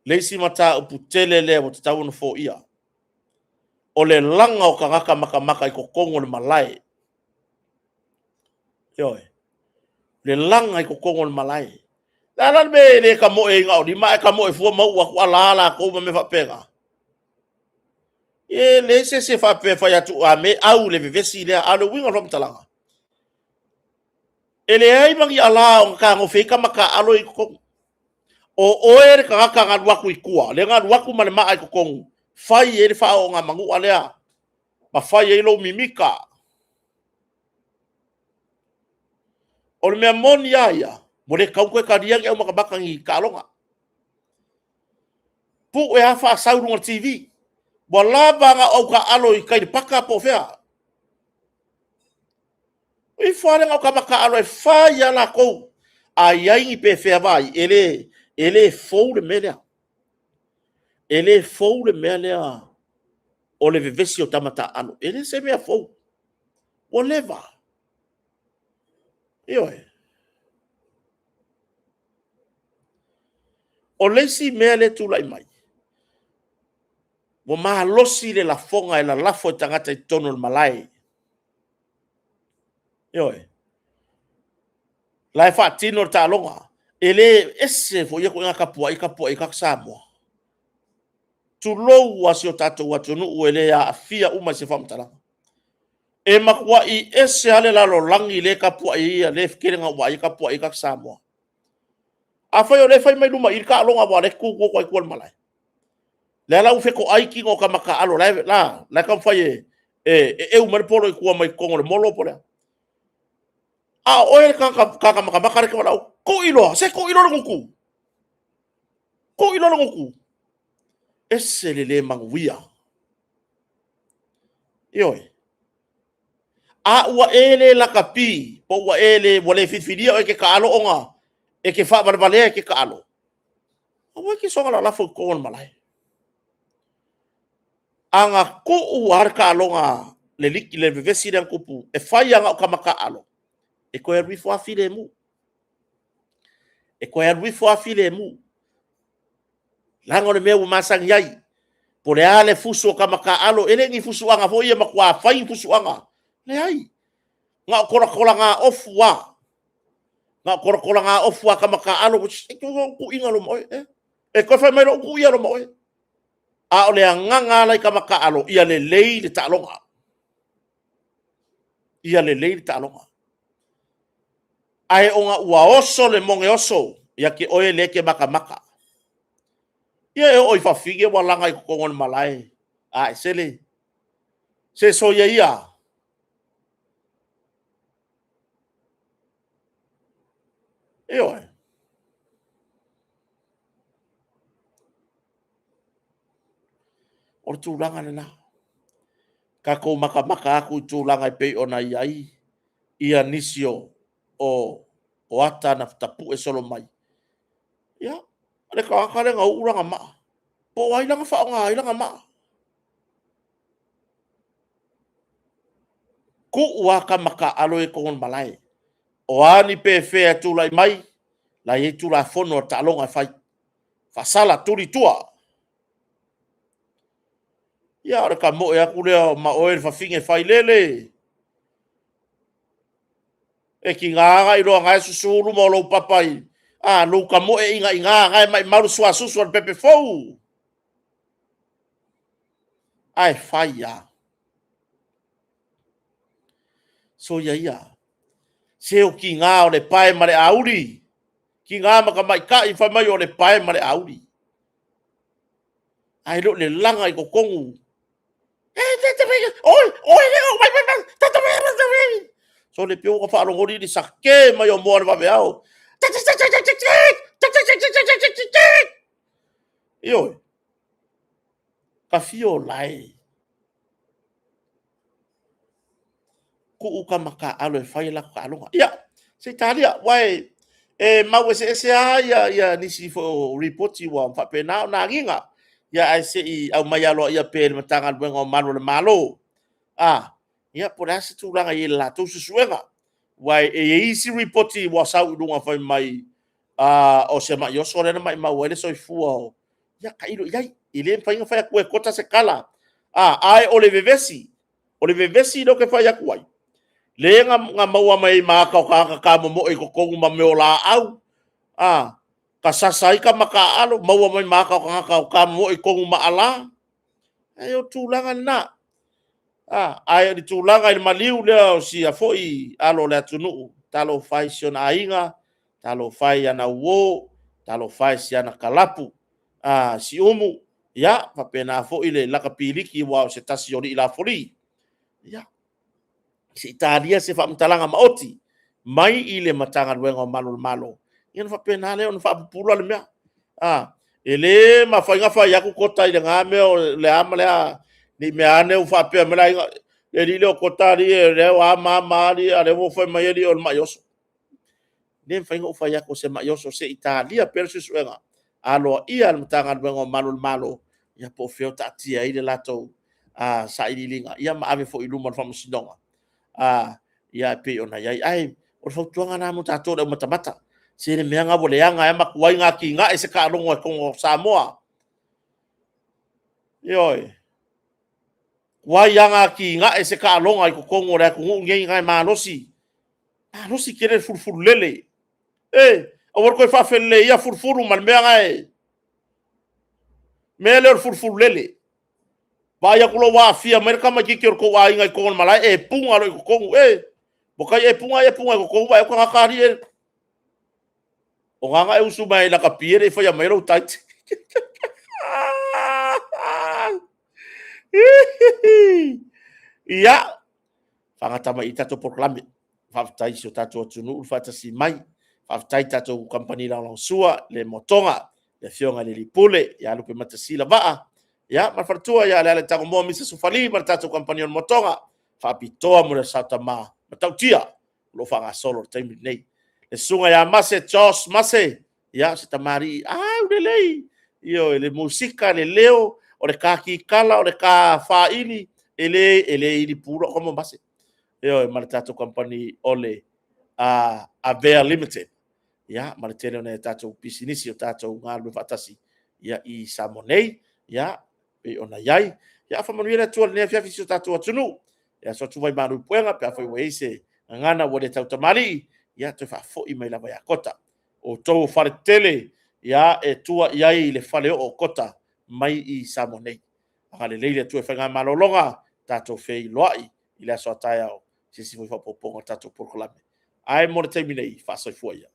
le isi mataupu tele lea ua tatau ona foia, o le laga o tagata matamata i totonu o le malae. Ioe. Le laga i totonu o le malae. O le a la le mea e le tamoe ai na o lima ae tamoe fua ma uu atu ala latou ma mea faapena? E leai se isi e faapea e fai atu a me au le vevesi lea. A o le uiga o le faamatalaga, e leai ma ni ala o fetagofi ai tama taaalo i totonu. O oe le tagata na alu atu i tua, lea na alu atu ma le maa i totonu, fai ai le faaoooogamanua lea, ma fai ai lou mimita. O le mea moni lava ia, ua le tatau ona toe talia ni aumatamata i ni taaloga. Pue lava faasau i luga o le TV. Ua lava na o au taaalo i tai i le paka po o fea. O ifo lava lea na o tama taaalo e fai lava latou. A i ai ni pefea vaai, e le fou le mea lea. E le fou le mea lea o le vevesi o tama taaalo. E le o se mea fou. Ua leva. Ioe. O le isi mea lea e tulai mai, ua malosi le lafoga e lalafo e tagata i totonu o le malae. Ioe. O la e faatino le taaloga. E le ese foi ia ituaiga tapuai e tapuai ai tagata Samoa. Tulou lava si o tatou atunuu e le aafia uma i se faamatalaga. E matuai ese lava le lalolagi lea e tapuai ai, lea e tele ina ou vaai e tapuai ai tagata Samoa. Afai o lea e fai mai luma i i le taaloga aua o lea e te tu atu lava i tua o le malae. Lea la ua fetoai tino o tama taaalo la e taumafai e eu mai le polo i tua mai totonu o le molo po o le a. A o oe le tagata matamata lea e te valaau, tui loa, se tui loa le gutu. Tui loa le gutu. Ese le le manuia. Ioe. A ua e le lakapi, po ua e le, ua le filifilia oe e te taalo ona e te faavalevalea e te taalo, aua e te soona lalafo i totonu o le malae. A na tuu lava le taaloga le liki le vevesi lea na tupu e fai lava na o tama taaalo, e toe alu ifo lava filemu. E toe alu ifo lava filemu. Leaga o le mea ua masani ai. Po o le a le fusu o tama taaalo, e le o ni fusuaga foi ia matua fai ni fusuaga. Leai, na o tolatola ofu lava. Na o tolatola ofu lava a tama taaalo, e tuuina loa ma oe. E toe fai mai loa, tuuia loa ma oe. A o le agaga lava la i tama taaalo, ia lelei le taaloga. Ia lelei le taaloga. Ae ona ua oso le mogeoso ia te oe lea e te matamata. Ia e oo i fafine ua laga i totonu o le malae. Ae sele, se soia ia. Ioe. O le tulaga lena. Tatou matamata atu i tulaga e pei ona i ai ia nisi o ata na tapue solo mai. Ia, o le tagata lea na uu lana maa, po o ai la na faaaoga ai lana maa. Tuu lava tama taaalo ia i totonu o le malae. O a ni pefea e tulai mai, la e i ai Tulafono a le taaloga e fai. Faasala, tuli i tua. Ia, o le tamoe atu lea ma oe le fafine failele. E tiga ona iloa na e susu luma o lou papa i a, lou tamoe inaina na e maumau le suasusu o le pepe fou. Ae fai lava. Soia ia. Se o tiga o le pae ma le auli. Tiga ma tamaitai fai mai o le pae ma le auli. Ae le o le laga i totonu. Sole pei ua faalogoli le sake mai o moa o le vaveao. Ioe, ka fia o lae. Kuu ka makaalo e fai latou taaloga. Ia, se i talia, aua e mau eseese lava ia nisi foi o ripoti ua faapena ona agiga, ia ae se i aumai aloaia pea e le Matagaluega o Malu o le Malo, ia po o le a se tulaga e i ai i le latou suesuega. Aua e i ai isi ripoti ua sau i luga fai mai o se mai oso lea na maumau ai le soifua o... Ia tailo i ai, e le mafai ona fai atu e Kota se tala, ae o le vevesi, o le vevesi lea ou te fai atu ai, lea na maua mai ai ma ata o tagata tamomoe i totonu ma mea o laau, ka sasa ai tama taaalo, maua mai ma ata o tagata o tamomoe i totonu ma ala. O le tulaga lena. Ae o le tulaga i le maliu lea o sia foi alo o le atunuu, talofa e i si ona aiga, talofa e i ana uo, talofa e i si ana kalapu Siumu, ia faapena foi le Laka Piliki aua o se tasi o alii lafolii. Ia, se i talia se faamatalaga maoti mai i le Matagaluega o Malu o le Malo, ia ona faapena lea ona faapupula le mea. E le mafai ona fai atu Kota i lena mea o le a ma le a, ne i meaane ua faapea mai le aiga, le alii lea o Kota alii o lea ua a ma a alii, a o lea ua fai mai alii o le mai oso. E le mafai ona ou fai atu o se mai oso se i talia pea le suesuega aloaia a le Matagaluega o Malu o le Malo, ia po o fea o taatia ai le latou sailiiliga, ia ma ave foi i luma o le Faamasinoga e pei ona i ai. Ae o le fautuaga lena mo tatou le au matamata, se le mea lena ua leaga ai ma tuai ona atinae se taaloga i totonu o Samoa. Ioe. Tuai lava ona atinae se taaloga i totonu o le atunuu lenei na e malosi, malosi tele le fulufululele. E, aua le toe faafeleleia fulufulu ma le mea lena e... mea lea o le fulufululele. Vaai atu loa ua aafia mai le tamaitiiti o le tou aiga i totonu o le malae, e puna loa i totonu. E, ua tai e puna e puna i totonu, vaai atu tagata alii e... O na na e usu mai ai i lakapi e le i faia maia lou title. Ia, faagata mai i i tatou polokalame. Faafetai i si o tatou atunuu le faatasi mai. Faafetai i tatou kamupani lagolagosua, le Motoga, le Afioga i le Alii Pule ia Lupematasila Vaa, ia ma le faletua ia Lealaitangomoa Mrs Ufali ma le tatou kamupani o le Motoga, faapitoa mo le Saotama matautia o lo o faagasolo i le taimi lenei. Le susuga ia Mase Josh Mase, ia o se tamalii aulelei, ioe, le musika, le leo, o le ta kikala, o le ta faaili, e le ilipu lau tama Mase. Ioe, ma le tatou kamupani o le Avea Limited, ia, ma le tele o nai a tatou pisinisi o tatou galulue faatasi i Samoa nei, ia, pei ona i ai. Ia faamanuia le Atua i lenei afiafi i si o tatou atunuu. E aso atu vaimalu i puega pe afai ua i ai se gagana ua le tautamalii, ia toe faafoi mai lava ia Kota. O outou o faletetele, ia, e tua i ai le faleoo o Kota mai i Samoa nei. Agalelei le Atua i faigamalologa, tatou feiloai i le aso a taeao i se isi foi faaopoopoga o le tatou polokalame. Ae mo le taimi nei, faasoifua ia.